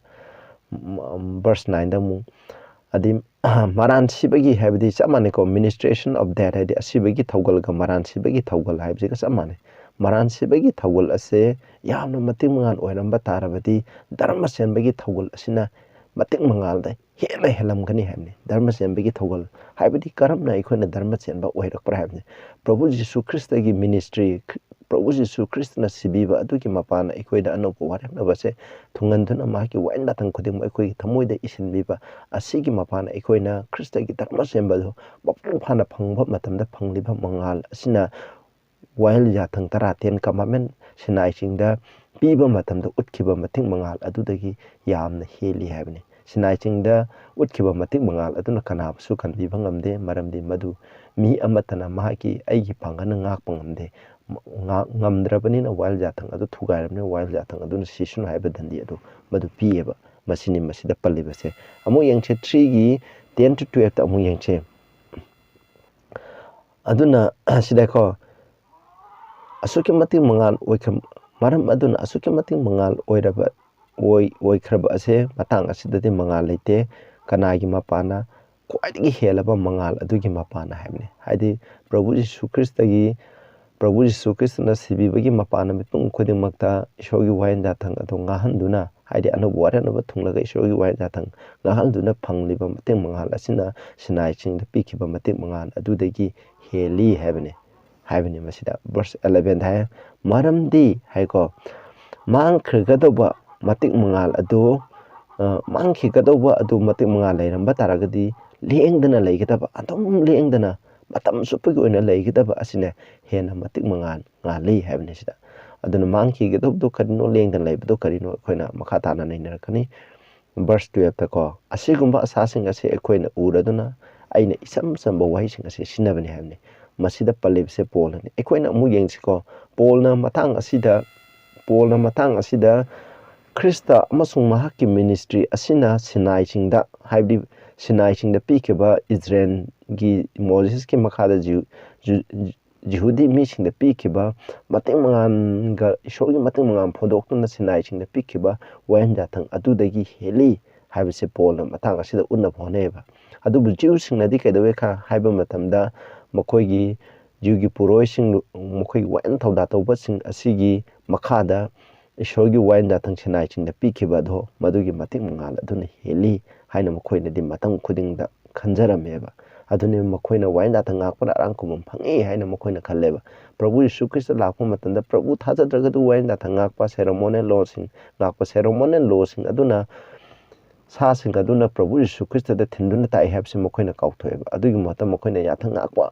ꯎꯝ, verse nineꯗ ꯑꯃꯨꯛ, ꯑꯗꯩ, ꯃꯔꯥꯟ ꯁꯤꯕꯒꯤ ꯍꯥꯏꯕꯗꯤ ꯆꯞ ꯃꯥꯟꯅꯩꯀꯣ, ministration of death ꯍꯥꯏꯗꯤ ꯑꯁꯤꯕꯒꯤ ꯊꯧꯒꯜꯒ ꯃꯔꯥꯟ ꯁꯤꯕꯒꯤ ꯊꯧꯒꯜ ꯍꯥꯏꯕꯁꯤꯒ ꯆꯞ ꯃꯥꯟꯅꯩ꯫ ꯃꯔꯥꯟ ꯁꯤꯕꯒꯤ ꯊꯧꯒꯜ ꯑꯁꯦ ꯌꯥꯝꯅ ꯃꯇꯤꯛ ꯃꯉꯥꯜ ꯑꯣꯏꯔꯝꯕ ꯇꯥꯔꯕꯗꯤ, ꯙꯔꯃ ꯆꯦꯟꯕꯒꯤ ꯊꯧꯒꯜ ꯑꯁꯤꯅ ꯃꯇꯤꯛ ꯃꯉꯥꯜꯗ ꯍꯦꯟꯅ ꯍꯦꯜꯂꯝꯒꯅꯤ ꯍꯥꯏꯕꯅꯤ꯫ ꯙꯔꯃ ꯆꯦꯟꯕꯒꯤ ꯊꯧꯒꯜ ꯍꯥꯏꯕꯗꯤ ꯀꯔꯝꯅ ꯑꯩꯈꯣꯏꯅ ꯙꯔꯃ ꯆꯦꯟꯕ ꯑꯣꯏꯔꯛꯄ꯭ꯔꯥ ꯍꯥꯏꯕꯅꯤ꯫ ꯄ꯭ꯔꯚꯨ ꯖꯤꯁꯨ ꯈ꯭ꯔꯤꯁꯇꯒꯤ ꯃꯤꯅꯤꯁꯇ꯭ꯔꯤ, ꯄ꯭ꯔꯚꯨ ꯖꯤꯁꯨ ꯈ꯭ꯔꯤꯁꯇꯅ ꯁꯤꯕꯤꯕ ꯑꯗꯨꯒꯤ ꯃꯄꯥꯟꯅ ꯑꯩꯈꯣꯏꯗ ꯑꯅꯧꯕ ꯋꯥꯔꯦꯞꯅꯕꯁꯦ ꯊꯨꯡꯍꯟꯗꯨꯅ, ꯃꯍꯥꯛꯀꯤ ꯋꯥꯌꯦꯜ ꯌꯥꯊꯪ ꯈꯨꯗꯤꯡꯃꯛ ꯑꯩꯈꯣꯏꯒꯤ ꯊꯃꯣꯏꯗ ꯏꯁꯤꯟꯕꯤꯕ ꯑꯁꯤꯒꯤ ꯃꯄꯥꯟꯅ ꯑꯩꯈꯣꯏꯅ ꯈ꯭ꯔꯤꯁꯇꯒꯤ ꯙꯔꯃ ꯆꯦꯟꯕ ꯑꯗꯨ ꯃꯄꯨꯡ ꯐꯥꯅ ꯐꯪꯕ ꯃꯇꯝꯗ ꯐꯪꯂꯤꯕ ꯃꯉꯥꯜ ꯑꯁꯤꯅ ꯋꯥꯌꯦꯜ ꯌꯥꯊꯪ ꯇꯔꯥ, Ten Commandment, ꯁꯤꯅꯥꯏ ꯆꯤꯡꯗ ꯄꯤꯕ ꯃꯇꯝꯗ ꯎꯠꯈꯤꯕ ꯃꯇꯤꯛ ꯃꯉꯥꯜ ꯑꯗꯨꯗꯒꯤ ꯌꯥꯝꯅ ꯍꯦꯜꯂꯤ ꯍꯥꯏꯕꯅꯤ꯫ ꯁꯤꯅꯥꯏ ꯆꯤꯡꯗ ꯎꯠꯈꯤꯕ ꯃꯇꯤꯛ ꯃꯉꯥꯜ ꯑꯗꯨꯅ ꯀꯅꯥꯕꯨꯁꯨ ꯀꯟꯕꯤꯕ ꯉꯝꯗꯦ, ꯃꯔꯝꯗꯤ ꯃꯗꯨ ꯃꯤ ꯑꯃꯠꯇꯅ ꯃꯍꯥꯛꯀꯤ, "ꯑꯩꯒꯤ ꯄꯥꯡꯒꯜꯅ ꯉꯥꯛꯄ ꯉꯝꯗꯦ", ꯉꯥꯛ-, ꯉꯝꯗ꯭ꯔꯕꯅꯤꯅ ꯋꯥꯌꯦꯜ ꯌꯥꯊꯪ ꯑꯗꯨ ꯊꯨꯒꯥꯏꯔꯕꯅꯤꯅ ꯋꯥꯌꯦꯜ ꯌꯥꯊꯪ ꯑꯗꯨꯅ ꯁꯤꯁꯅꯨ ꯍꯥꯏꯕ ꯗꯟꯗꯤ ꯑꯗꯨ ꯃꯗꯨ ꯄꯤꯌꯦꯕ꯫ ꯃꯁꯤꯅꯤ ꯃꯁꯤꯗ ꯄꯜꯂꯤꯕꯁꯦ꯫ ꯑꯃꯨꯛ ꯌꯦꯡꯁꯦ, three ꯒꯤ ten to twelve ꯇ ꯑꯃꯨꯛ ꯌꯦꯡꯁꯦ꯫ ꯑꯗꯨꯅ ꯁꯤꯗꯀꯣ, ꯑꯁꯨꯛꯀꯤ ꯃꯇꯤꯛ ꯃꯉꯥꯜ ꯑꯣꯏꯈ꯭ꯔ-, ꯃꯔꯝ ꯑꯗꯨꯅ ꯑꯁꯨꯛꯀꯤ ꯃꯇꯤꯛ ꯃꯉꯥꯜ ꯑꯣꯏꯔꯕ, ꯑꯣꯏ-, ꯑꯣꯏꯈ꯭ꯔꯕ ꯑꯁꯦ ꯃꯇꯥꯡ ꯑꯁꯤꯗꯗꯤ ꯃꯉꯥꯜ ꯂꯩꯇꯦ꯫ ꯀꯅꯥꯒꯤ ꯃꯄꯥꯟꯅ ꯈ꯭ꯋꯥꯏꯗꯒꯤ ꯍꯦꯜꯂꯕ ꯃꯉꯥꯜ ꯑꯗꯨꯒꯤ ꯃꯄꯥꯟꯅ ꯍꯥꯏꯕꯅꯤ꯫ ꯍꯥꯏꯗꯤ ꯄ꯭ꯔꯚꯨ ꯖꯤꯁꯨ ꯈ꯭ꯔꯤꯁꯇꯒꯤ, ꯄ꯭ꯔꯚꯨ ꯖꯤꯁꯨ ꯈ꯭ꯔꯤꯁꯇꯅ ꯁꯤꯕꯤꯕꯒꯤ ꯃꯄꯥꯟꯅ ꯃꯤꯄꯨꯝ ꯈꯨꯗꯤꯡꯃꯛꯇ ꯏꯁꯣꯔꯒꯤ ꯋꯥꯌꯦꯜ ꯌꯥꯊꯪ ꯑꯗꯨ ꯉꯥꯡꯍꯟꯗꯨꯅ, ꯍꯥꯏꯗꯤ ꯑꯅꯧꯕ ꯋꯥꯔꯦꯞꯅꯕ ꯊꯨꯡꯂꯒ ꯏꯁꯣꯔꯒꯤ ꯋꯥꯌꯦꯜ ꯌꯥꯊꯪ ꯉꯥꯡꯍꯟꯗꯨꯅ ꯐꯪꯂꯤꯕ ꯃꯇꯤꯛ ꯃꯉꯥꯜ ꯑꯁꯤꯅ ꯁꯤꯅꯥꯏ ꯆꯤꯡꯗ ꯄꯤꯈꯤꯕ ꯃꯇꯤꯛ ꯃꯉꯥꯜ ꯑꯗꯨꯗꯒꯤ ꯍꯦꯜꯂꯤ ꯍꯥꯏꯕꯅꯤ, ꯍꯥꯏꯕꯅꯤ ꯃꯁꯤꯗ꯫ Verse eleven ꯗ ꯍꯥꯏ, "ꯃꯔꯝꯗꯤ" ꯍꯥꯏꯀꯣ, "ꯃꯥꯡꯈ꯭ꯔꯒꯗꯧꯕ ꯃꯇꯤꯛ ꯃꯉꯥꯜ ꯑꯗꯨ, ꯑ, ꯃꯥꯡꯈꯤꯒꯗꯧꯕ ꯑꯗꯨ ꯃꯇꯤꯛ ꯃꯉꯥꯜ ꯂꯩꯔꯝꯕ ꯇꯥꯔꯒꯗꯤ, ꯂꯦꯡꯗꯅ ꯂꯩꯒꯗꯕ, ꯑꯗꯨꯝ ꯂꯦꯡꯗꯅ ꯃꯇꯝ ꯆꯨꯞꯄꯒꯤ ꯑꯣꯏꯅ ꯂꯩꯒꯗꯕ ꯑꯁꯤꯅ ꯍꯦꯟꯅ ꯃꯇꯤꯛ ꯃꯉꯥꯜ ꯉꯥꯜꯂꯤ" ꯍꯥꯏꯕꯅꯤ ꯁꯤꯗ꯫ ꯑꯗꯨꯅ ꯃꯥꯡꯈꯤꯒꯗꯧꯕꯗꯣ ꯀꯔꯤꯅꯣ, ꯂꯦꯡꯗꯅ ꯂꯩꯕꯗꯣ ꯀꯔꯤꯅꯣ, ꯑꯩꯈꯣꯏꯅ ꯃꯈꯥ ꯇꯥꯅ ꯅꯩꯅꯔꯛꯀꯅꯤ꯫ Verse twelve ꯇꯀꯣ, "ꯑꯁꯤꯒꯨꯝꯕ ꯑꯁꯥꯁꯤꯡ ꯑꯁꯤ ꯑꯩꯈꯣꯏꯅ ꯎꯔꯗꯨꯅ ꯑꯩꯅ ꯏꯆꯝ ꯆꯝꯕ ꯋꯥꯍꯩꯁꯤꯡ ꯑꯁꯤ ꯁꯤꯖꯤꯟꯅꯕꯅꯤ" ꯍꯥꯏꯕꯅꯤ꯫ ꯃꯁꯤꯗ ꯄꯜꯂꯤꯕꯁꯦ ꯄꯣꯜꯅꯅꯤ꯫ ꯑꯩꯈꯣꯏꯅ ꯑꯃꯨꯛ ꯌꯦꯡꯁꯤꯀꯣ, ꯄꯣꯜꯅ ꯃꯇꯥꯡ ꯑꯁꯤꯗ, ꯄꯣꯜꯅ ꯃꯇꯥꯡ ꯑꯁꯤꯗ ꯈ꯭ꯔꯤꯁꯇ ꯑꯃꯁꯨꯡ ꯃꯍꯥꯛꯀꯤ ꯃꯤꯅꯤꯁꯇ꯭ꯔꯤ ꯑꯁꯤꯅ ꯁꯤꯅꯥꯏꯁꯤꯡꯗ, ꯍꯥꯏꯕꯗꯤ ꯁꯤꯅꯥꯏꯁꯤꯡꯗ ꯄꯤꯈꯤꯕ ꯏꯖꯔꯦꯜꯒꯤ, ꯃꯣꯖꯦꯁꯀꯤ ꯃꯈꯥꯗ ꯖꯤꯍꯨ-, ꯖꯨ-, ꯖꯤꯍꯨꯗꯤ ꯃꯤꯁꯤꯡꯗ ꯄꯤꯈꯤꯕ ꯃꯇꯤꯛ ꯃꯉꯥꯜꯒ, ꯏꯁꯣꯔꯒꯤ ꯃꯇꯤꯛ ꯃꯉꯥꯜ ꯐꯣꯡꯗꯣꯛꯇꯨꯅ ꯁꯤꯅꯥꯏꯁꯤꯡꯗ ꯄꯤꯈꯤꯕ ꯋꯥꯌꯦꯜ ꯌꯥꯊꯪ ꯑꯗꯨꯗꯒꯤ ꯍꯦꯜꯂꯤ ꯍꯥꯏꯕꯁꯦ ꯄꯣꯜꯅ ꯃꯇꯥꯡ ꯑꯁꯤꯗ ꯎꯠꯅꯕ ꯍꯣꯠꯅꯩꯌꯦꯕ꯫ ꯑꯗꯨꯕꯨ ꯖꯤꯎꯁꯤꯡꯅꯗꯤ ꯀꯩꯗꯧꯋꯦ ꯈ-, ꯍꯥꯏꯕ ꯃꯇꯝꯗ, ꯃꯈꯣꯏꯒꯤ ꯖꯤꯎꯒꯤ ꯄꯨꯔꯣꯏꯁꯤꯡ, ꯃꯈꯣꯏꯒꯤ ꯋꯥꯌꯦꯜ ꯊꯧꯗꯥ ꯇꯧꯕꯁꯤꯡ ꯑꯁꯤꯒꯤ ꯃꯈꯥꯗ ꯏꯁꯣꯔꯒꯤ ꯋꯥꯌꯦꯜ ꯌꯥꯊꯪ ꯁꯦꯅꯥꯏꯁꯤꯡꯗ ꯄꯤꯈꯤꯕ ꯑꯗꯣ ꯃꯗꯨꯒꯤ ꯃꯇꯤꯛ ꯃꯉꯥꯜ ꯑꯗꯨꯅ ꯍꯦꯜꯂꯤ ꯍꯥꯏꯅ ꯃꯈꯣꯏꯅꯗꯤ ꯃꯇꯝ ꯈꯨꯗꯤꯡꯗ ꯈꯟꯖꯔꯝꯃꯦꯕ꯫ ꯑꯗꯨꯅ ꯃꯈꯣꯏꯅ ꯋꯥꯌꯦꯜ ꯌꯥꯊꯪ ꯉꯥꯛꯄꯅ ꯑꯔꯥꯡ ꯈꯨꯕꯝ ꯐꯪꯉꯤ ꯍꯥꯏꯅ ꯃꯈꯣꯏꯅ ꯈꯜꯂꯦꯕ꯫ ꯄ꯭ꯔꯚꯨ ꯌꯤꯁꯨ ꯈ꯭ꯔꯤꯁꯇ ꯂꯥꯛꯄ ꯃꯇꯝꯗ ꯄ꯭ꯔꯚꯨ ꯊꯥꯖꯗ꯭ꯔꯒꯗꯤ ꯋꯥꯌꯦꯜ ꯌꯥꯊꯪ ꯉꯥꯛꯄ ceremonial lawꯁꯤꯡ, ꯉꯥꯛꯄ ceremonial lawꯁꯤꯡ ꯑꯗꯨꯅ ꯁꯥꯁꯤꯡ ꯑꯗꯨꯅ ꯄ꯭ꯔꯚꯨ ꯌꯤꯁꯨ ꯈ꯭ꯔꯤꯁꯇꯗ ꯊꯤꯟꯗꯨꯅ ꯇꯥꯛꯏ ꯍꯥꯏꯕꯁꯤ ꯃꯈꯣꯏꯅ ꯀꯥꯎꯊꯣꯛꯑꯦꯕ꯫ ꯑꯗꯨꯒꯤ ꯃꯍꯨꯠꯇ ꯃꯈꯣꯏꯅ ꯌꯥꯊꯪ ꯉꯥꯛꯄ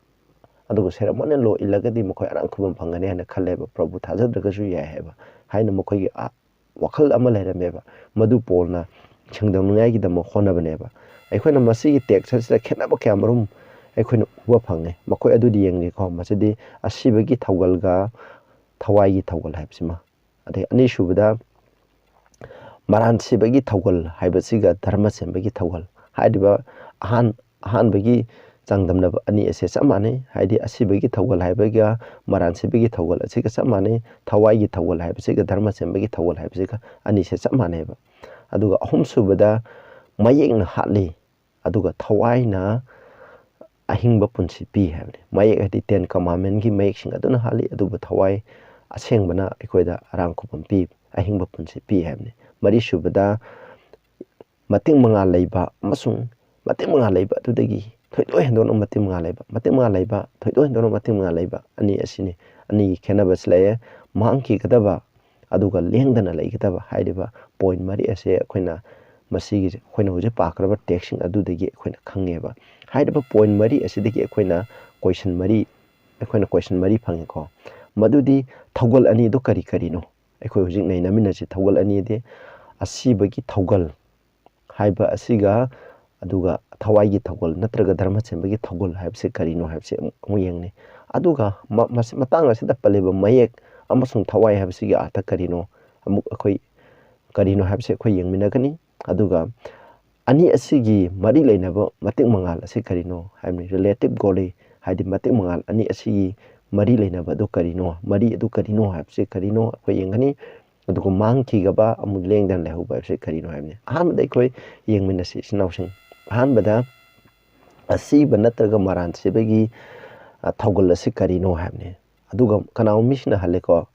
ꯑꯗꯨꯒ ceremonial law ꯏꯜꯂꯒꯗꯤ ꯃꯈꯣꯏ ꯑꯔꯥꯡ ꯈꯨꯕꯝ ꯐꯪꯒꯅꯤ ꯍꯥꯏꯅ ꯈꯜꯂꯦꯕ꯫ ꯄ꯭ꯔꯚꯨ ꯊꯥꯖꯗ꯭ꯔꯒꯁꯨ ꯌꯥꯏ ꯍꯥꯏꯕ ꯍꯥꯏꯅ ꯃꯈꯣꯏꯒꯤ ꯑ-, ꯋꯥꯈꯜ ꯑꯃ ꯂꯩꯔꯝꯃꯦꯕ꯫ ꯃꯗꯨ ꯄꯣꯜꯅ ꯁꯦꯡꯗꯣꯛꯅꯤꯡꯉꯥꯏꯒꯤꯗꯃꯛ ꯍꯣꯠꯅꯕꯅꯦꯕ꯫ ꯑꯩꯈꯣꯏꯅ ꯃꯁꯤꯒꯤ text ꯑꯁꯤꯗ ꯈꯦꯠꯅꯕ ꯀꯌꯥ ꯃꯔꯨꯝ ꯑꯩꯈꯣꯏꯅ ꯎꯕ ꯐꯪꯉꯦ꯫ ꯃꯈꯣꯏ ꯑꯗꯨꯗꯤ ꯌꯦꯡꯒꯦꯀꯣ꯫ ꯃꯁꯤꯗꯤ ꯑꯁꯤꯕꯒꯤ ꯊꯧꯒꯜꯒ ꯊꯋꯥꯏꯒꯤ ꯊꯧꯒꯜ ꯍꯥꯏꯕꯁꯤꯃ꯫ ꯑꯗꯩ ꯑꯅꯤꯁꯨꯕꯗ ꯃꯔꯥꯟ ꯁꯤꯕꯒꯤ ꯊꯧꯒꯜ ꯍꯥꯏꯕꯁꯤꯒ ꯙꯔꯃ ꯁꯦꯝꯕꯒꯤ ꯊꯧꯒꯜ ꯍꯥꯏꯔꯤꯕ ꯑꯍꯥꯟ-, ꯑꯍꯥꯟꯕꯒꯤ ꯆꯥꯡꯗꯝꯅꯕ ꯑꯅꯤ ꯑꯁꯦ ꯆꯞ ꯃꯥꯟꯅꯩ꯫ ꯍꯥꯏꯗꯤ ꯑꯁꯤꯕꯒꯤ ꯊꯧꯒꯜ ꯍꯥꯏꯕꯒ ꯃꯔꯥꯟ ꯁꯤꯕꯒꯤ ꯊꯧꯒꯜ ꯑꯁꯤꯒ ꯆꯞ ꯃꯥꯟꯅꯩ꯫ ꯊꯋꯥꯏꯒꯤ ꯊꯧꯒꯜ ꯍꯥꯏꯕꯁꯤꯒ ꯙꯔꯃ ꯁꯦꯝꯕꯒꯤ ꯊꯧꯒꯜ ꯍꯥꯏꯕꯁꯤꯒ ꯑꯅꯤꯁꯦ ꯆꯞ ꯃꯥꯟꯅꯩꯕ꯫ ꯑꯗꯨꯒ ꯑꯍꯨꯝꯁꯨꯕꯗ ꯃꯌꯦꯛꯅ ꯍꯥꯠꯂꯤ, ꯑꯗꯨꯒ ꯊꯋꯥꯏꯅ ꯑꯍꯤꯡꯕ ꯄꯨꯟꯁꯤ ꯄꯤ ꯍꯥꯏꯕꯅꯤ꯫ ꯃꯌꯦꯛ ꯍꯥꯏꯗꯤ Ten Commandmentꯀꯤ ꯃꯌꯦꯛꯁꯤꯡ ꯑꯗꯨꯅ ꯍꯥꯠꯂꯤ, ꯑꯗꯨꯕꯨ ꯊꯋꯥꯏ ꯑꯁꯦꯡꯕꯅ ꯑꯩꯈꯣꯏꯗ ꯑꯔꯥꯡ ꯈꯨꯕꯝ ꯄꯤ, ꯑꯍꯤꯡꯕ ꯄꯨꯟꯁꯤ ꯄꯤ ꯍꯥꯏꯕꯅꯤ꯫ ꯃꯔꯤꯁꯨꯕꯗ ꯃꯇꯤꯛ ꯃꯉꯥꯜ ꯂꯩꯕ ꯑꯃꯁꯨꯡ ꯃꯇꯤꯛ ꯃꯉꯥꯜ ꯂꯩꯕ ꯑꯗꯨꯗꯒꯤ ꯊꯣꯏꯗꯣꯛ ꯍꯦꯟꯗꯣꯛꯅ ꯃꯇꯤꯛ ꯃꯉꯥꯜ ꯂꯩꯕ, ꯃꯇꯤꯛ ꯃꯉꯥꯜ ꯂꯩꯕ, ꯊꯣꯏꯗꯣꯛ ꯍꯦꯟꯗꯣꯛꯅ ꯃꯇꯤꯛ ꯃꯉꯥꯜ ꯂꯩꯕ ꯑꯅꯤ ꯑꯁꯤꯅꯤ꯫ ꯑꯅꯤꯒꯤ ꯈꯦꯠꯅꯕꯁꯤ ꯂꯩꯌꯦ꯫ ꯃꯥꯡꯈꯤꯒꯗꯕ ꯑꯗꯨꯒ ꯂꯦꯡꯗꯅ ꯂꯩꯒꯗꯕ ꯍꯥꯏꯔꯤꯕ point ꯃꯔꯤ ꯑꯁꯦ ꯑꯩꯈꯣꯏꯅ ꯃꯁꯤꯒꯤ ꯑꯩꯈꯣꯏꯅ ꯍꯧꯖꯤꯛ ꯄꯥꯈ꯭ꯔꯕ textꯁꯤꯡ ꯑꯗꯨꯗꯒꯤ ꯑꯩꯈꯣꯏꯅ ꯈꯪꯉꯦꯕ꯫ ꯍꯥꯏꯔꯤꯕ point ꯃꯔꯤ ꯑꯁꯤꯗꯒꯤ ꯑꯩꯈꯣꯏꯅ question ꯃꯔꯤ, ꯑꯩꯈꯣꯏꯅ question ꯃꯔꯤ ꯐꯪꯉꯦꯀꯣ꯫ ꯃꯗꯨꯗꯤ ꯊꯧꯒꯜ ꯑꯅꯤꯗꯨ ꯀꯔꯤ ꯀꯔꯤꯅꯣ? ꯑꯩꯈꯣꯏ ꯍꯧꯖꯤꯛ ꯅꯩꯅꯃꯤꯟꯅꯁꯤ꯫ ꯊꯧꯒꯜ ꯑꯅꯤꯗꯤ ꯑꯁꯤꯕꯒꯤ ꯊꯧꯒꯜ ꯍꯥꯏꯕ ꯑꯁꯤꯒ ꯑꯗꯨꯒ ꯊꯋꯥꯏꯒꯤ ꯊꯧꯒꯜ ꯅꯠꯇ꯭ꯔꯒ ꯙꯔꯃ ꯁꯦꯝꯕꯒꯤ ꯊꯧꯒꯜ ꯍꯥꯏꯕꯁꯤ ꯀꯔꯤꯅꯣ ꯍꯥꯏꯕꯁꯤ ꯑꯃꯨꯛ, ꯑꯃꯨꯛ ꯌꯦꯡꯅꯤ꯫ ꯑꯗꯨꯒ ꯃ-, ꯃꯁꯤ-, ꯃꯇꯥꯡ ꯑꯁꯤꯗ ꯄꯜꯂꯤꯕ ꯃꯌꯦꯛ ꯑꯃꯁꯨꯡ ꯊꯋꯥꯏ ꯍꯥꯏꯕꯁꯤꯒꯤ ꯑꯥꯔꯊ ꯀꯔꯤꯅꯣ, ꯑꯃꯨꯛ ꯑꯩꯈꯣꯏ ꯀꯔꯤꯅꯣ ꯍꯥꯏꯕꯁꯤ ꯑꯩꯈꯣꯏ ꯌꯦꯡꯃꯤꯟꯅꯒꯅꯤ꯫ ꯑꯗꯨꯒ ꯑꯅꯤ ꯑꯁꯤꯒꯤ ꯃꯔꯤ ꯂꯩꯅꯕ ꯃꯇꯤꯛ ꯃꯉꯥꯜ ꯑꯁꯤ ꯀꯔꯤꯅꯣ ꯍꯥꯏꯕꯅꯤ꯫ Relative glory ꯍꯥꯏꯗꯤ ꯃꯇꯤꯛ ꯃꯉꯥꯜ ꯑꯅꯤ ꯑꯁꯤꯒꯤ ꯃꯔꯤ ꯂꯩꯅꯕ ꯑꯗꯨ ꯀꯔꯤꯅꯣ, ꯃꯔꯤ ꯑꯗꯨ ꯀꯔꯤꯅꯣ ꯍꯥꯏꯕꯁꯤ ꯀꯔꯤꯅꯣ ꯑꯩꯈꯣꯏ ꯌꯦꯡꯒꯅꯤ꯫ ꯑꯗꯨꯒ ꯃꯥꯡꯈꯤꯒꯕ ꯑꯃꯨꯛ ꯂꯦꯡꯗꯅ ꯂꯩꯍꯧꯕ ꯍꯥꯏꯕꯁꯤ ꯀꯔꯤꯅꯣ ꯍꯥꯏꯕꯅꯤ꯫ ꯑꯍꯥꯟꯕꯗ ꯑꯩꯈꯣꯏ ꯌꯦꯡꯃꯤꯟꯅꯁꯤ, ꯏꯆꯤꯟ ꯏꯅꯥꯎꯁꯤꯡ꯫ ꯑꯍꯥꯟꯕꯗ ꯑꯁꯤꯕ ꯅꯠꯇ꯭ꯔꯒ ꯃꯔꯥꯟ ꯁꯤꯕꯒꯤ ꯑ, ꯊꯧꯒꯜ ꯑꯁꯤ ꯀꯔꯤꯅꯣ ꯍꯥꯏꯕꯅꯤ꯫ ꯑꯗꯨꯒ ꯀꯅꯥꯒꯨꯝꯕ ꯃꯤꯁꯤꯅ ꯍꯜꯂꯦꯀꯣ,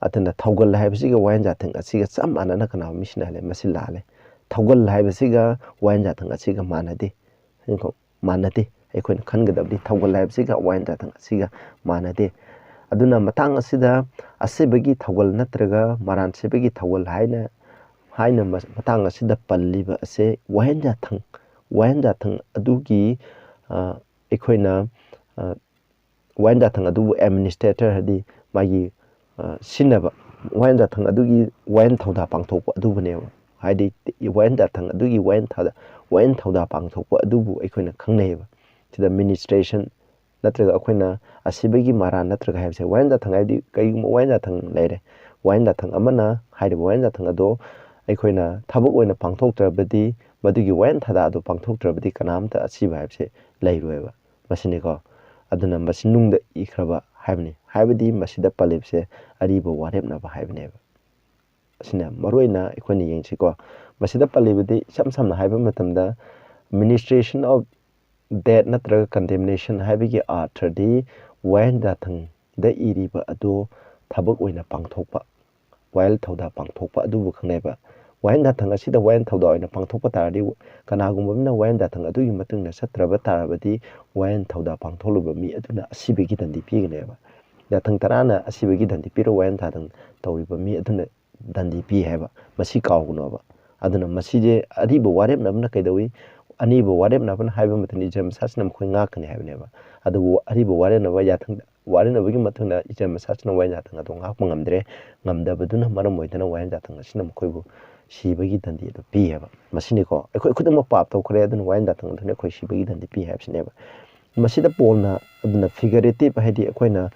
ꯑꯗꯨꯅ ꯊꯧꯒꯜ ꯍꯥꯏꯕꯁꯤꯒ ꯋꯥꯌꯦꯟ ꯖꯥꯊꯪ ꯑꯁꯤꯒ ꯆꯞ ꯃꯥꯟꯅꯅ ꯀꯅꯥꯒꯨꯝꯕ ꯃꯤꯁꯤꯅ ꯍꯜꯂꯦ, ꯃꯁꯤ ꯂꯥꯜꯂꯦ꯫ ꯊꯧꯒꯜ ꯍꯥꯏꯕꯁꯤꯒ ꯋꯥꯌꯦꯟ ꯖꯥꯊꯪ ꯑꯁꯤꯒ ꯃꯥꯟꯅꯗꯦ꯫ ꯃꯥꯟꯅꯗꯦ꯫ ꯑꯩꯈꯣꯏꯅ ꯈꯟꯒꯗꯕꯗꯤ ꯊꯧꯒꯜ ꯍꯥꯏꯕꯁꯤꯒ ꯋꯥꯌꯦꯟ ꯖꯥꯊꯪ ꯑꯁꯤꯒ ꯃꯥꯟꯅꯗꯦ꯫ ꯑꯗꯨꯅ ꯃꯇꯥꯡ ꯑꯁꯤꯗ ꯑꯁꯤꯕꯒꯤ ꯊꯧꯒꯜ ꯅꯠꯇ꯭ꯔꯒ ꯃꯔꯥꯟ ꯁꯤꯕꯒꯤ ꯊꯧꯒꯜ ꯍꯥꯏꯅ, ꯍꯥꯏꯅ ꯃ-, ꯃꯇꯥꯡ ꯑꯁꯤꯗ ꯄꯜꯂꯤꯕ ꯑꯁꯦ ꯋꯥꯌꯦꯟ ꯖꯥꯊꯪ, ꯋꯥꯌꯦꯟ ꯖꯥꯊꯪ ꯑꯗꯨꯒꯤ, ꯑ, ꯑꯩꯈꯣꯏꯅ, ꯑ, ꯋꯥꯌꯦꯟ ꯖꯥꯊꯪ ꯑꯗꯨꯕꯨ administrator, ꯍꯥꯏꯗꯤ ꯃꯥꯒꯤ, ꯑ, ꯁꯤꯟꯅꯕ, ꯋꯥꯌꯦꯟ ꯖꯥꯊꯪ ꯑꯗꯨꯒꯤ ꯋꯥꯌꯦꯟ ꯊꯧꯗꯥ ꯄꯥꯡꯊꯣꯛꯄ ꯑꯗꯨꯕꯨꯅꯦꯕ꯫ ꯍꯥꯏꯗꯤ ꯋꯥꯌꯦꯟ ꯖꯥꯊꯪ ꯑꯗꯨꯒꯤ ꯋꯥꯌꯦꯟ ꯊꯥꯗ-, ꯋꯥꯌꯦꯟ ꯊꯧꯗꯥ ꯄꯥꯡꯊꯣꯛꯄ ꯑꯗꯨꯕꯨ ꯑꯩꯈꯣꯏꯅ ꯈꯪꯅꯩꯌꯦꯕ꯫ ꯁꯤꯗ administration ꯅꯠꯇ꯭ꯔꯒ ꯑꯩꯈꯣꯏꯅ ꯑꯁꯤꯕꯒꯤ ꯃꯔꯥꯟ ꯅꯠꯇ꯭ꯔꯒ ꯍꯥꯏꯕꯁꯦ, ꯋꯥꯌꯦꯟ ꯖꯥꯊꯪ ꯍꯥꯏꯕꯗꯤ ꯀꯔꯤꯒꯨꯝꯕ ꯋꯥꯌꯦꯟ ꯖꯥꯊꯪ ꯂꯩꯔꯦ, ꯋꯥꯌꯦꯟ ꯖꯥꯊꯪ ꯑꯃꯅ ꯍꯥꯏꯔꯤꯕ ꯋꯥꯌꯦꯟ ꯖꯥꯊꯪ ꯑꯗꯣ ꯑꯩꯈꯣꯏꯅ ꯊꯕꯛ ꯑꯣꯏꯅ ꯄꯥꯡꯊꯣꯛꯇ꯭ꯔꯕꯗꯤ, ꯃꯗꯨꯒꯤ ꯋꯥꯌꯦꯟ ꯊꯥꯗꯥ ꯑꯗꯨ ꯄꯥꯡꯊꯣꯛꯇ꯭ꯔꯕꯗꯤ ꯀꯅꯥꯝꯇ ꯑꯁꯤꯕ ꯍꯥꯏꯕꯁꯦ ꯂꯩꯔꯣꯏꯕ꯫ ꯃꯁꯤꯅꯤꯀꯣ꯫ ꯑꯗꯨꯅ ꯃꯁꯤ ꯅꯨꯡꯗ ꯏꯈ꯭ꯔꯕ ꯍꯥꯏꯕꯅꯤ꯫ ꯍꯥꯏꯕꯗꯤ ꯃꯁꯤꯗ ꯄꯜꯂꯤꯕꯁꯦ ꯑꯔꯤꯕ ꯋꯥꯔꯦꯞꯅꯕ ꯍꯥꯏꯕꯅꯦꯕ꯫ ꯑꯁꯤꯅ ꯃꯔꯨꯑꯣꯏꯅ ꯑꯩꯈꯣꯏꯅ ꯌꯦꯡꯁꯤꯀꯣ꯫ ꯃꯁꯤꯗ ꯄꯜꯂꯤꯕꯗꯤ ꯏꯁꯝ ꯁꯝꯅ ꯍꯥꯏꯕ ꯃꯇꯝꯗ, administration of death ꯅꯠꯇ꯭ꯔꯒ condemnation ꯍꯥꯏꯕꯒꯤ ꯑꯥꯔꯊꯗꯤ ꯋꯥꯌꯦꯟ ꯖꯥꯊꯪꯗ ꯏꯔꯤꯕ ꯑꯗꯨ ꯊꯕꯛ ꯑꯣꯏꯅ ꯄꯥꯡꯊꯣꯛꯄ, ꯋꯥꯌꯦꯜ ꯊꯧꯗꯥ ꯄꯥꯡꯊꯣꯛꯄ ꯑꯗꯨꯕꯨ ꯈꯪꯅꯩꯕ꯫ ꯋꯥꯌꯦꯜ ꯖꯥꯊꯪ ꯑꯁꯤꯗ ꯋꯥꯌꯦꯜ ꯊꯧꯗꯥ ꯑꯣꯏꯅ ꯄꯥꯡꯊꯣꯛꯄ ꯇꯥꯔꯗꯤ, ꯀꯅꯥꯒꯨꯝꯕ ꯑꯃꯅ ꯋꯥꯌꯦꯜ ꯖꯥꯊꯪ ꯑꯗꯨꯒꯤ ꯃꯇꯨꯡ ꯏꯟꯅ ꯆꯠꯇ꯭ꯔꯕ ꯇꯥꯔꯕꯗꯤ, ꯋꯥꯌꯦꯜ ꯊꯧꯗꯥ ꯄꯥꯡꯊꯣꯛꯂꯨꯕ ꯃꯤ ꯑꯗꯨꯅ ꯑꯁꯤꯕꯒꯤ ꯗꯟꯗꯤ ꯄꯤꯒꯅꯦꯕ꯫ ꯖꯥꯊꯪ ꯇꯔꯥꯅ ꯑꯁꯤꯕꯒꯤ ꯗꯟꯗꯤ ꯄꯤꯔ ꯋꯥꯌꯦꯜ ꯊꯥꯗꯪ ꯇꯧꯔꯤꯕ ꯃꯤ ꯑꯗꯨꯅ ꯗꯟꯗꯤ ꯄꯤ ꯍꯥꯏꯕ, ꯃꯁꯤ ꯀꯥꯎꯒꯅꯣꯕ꯫ ꯑꯗꯨꯅ ꯃꯁꯤꯁꯦ ꯑꯔꯤꯕ ꯋꯥꯔꯦꯞꯅꯕꯅ ꯀꯩꯗꯧꯏ? ꯑꯔꯤꯕ ꯋꯥꯔꯦꯞꯅꯕꯅ ꯍꯥꯏꯕ ꯃꯇꯝꯗ ꯏꯖꯔ ꯃꯁꯥꯁꯤꯅ ꯃꯈꯣꯏ ꯉꯥꯛꯀꯅꯤ ꯍꯥꯏꯕꯅꯦꯕ꯫ ꯑꯗꯨꯕꯨ ꯑꯔꯤꯕ ꯋꯥꯔꯦꯞꯅꯕ ꯌꯥꯊꯪ ꯋꯥꯔꯦꯞꯅꯕꯒꯤ ꯃꯇꯨꯡꯗ ꯏꯖꯔ ꯃꯁꯥꯁꯤꯅ ꯋꯥꯌꯦꯜ ꯖꯥꯊꯪ ꯑꯗꯨ ꯉꯥꯛꯄ ꯉꯝꯗ꯭ꯔꯦ꯫ ꯉꯝꯗꯕꯗꯨꯅ ꯃꯔꯝ ꯑꯣꯏꯗꯅ ꯋꯥꯌꯦꯜ ꯖꯥꯊꯪ ꯑꯁꯤꯅ ꯃꯈꯣꯏꯕꯨ ꯁꯤꯕꯒꯤ ꯗꯟꯗꯤ ꯑꯗꯨ ꯄꯤ ꯍꯥꯏꯕ꯫ ꯃꯁꯤꯅꯤꯀꯣ, ꯑꯩꯈꯣꯏ ꯈꯨꯗꯤꯡꯃꯛ ꯄꯥꯞ ꯇꯧꯈ꯭ꯔꯦ, ꯑꯗꯨꯅ ꯋꯥꯌꯦꯜ ꯖꯥꯊꯪ ꯑꯗꯨꯅ ꯑꯩꯈꯣꯏ ꯁꯤꯕꯒꯤ ꯗꯟꯗꯤ ꯄꯤ ꯍꯥꯏꯕꯁꯤꯅꯦꯕ꯫ ꯃꯁꯤꯗ ꯄꯣꯜꯅ ꯑꯗꯨꯅ figurative, ꯍꯥꯏꯗꯤ ꯑꯩꯈꯣꯏꯅ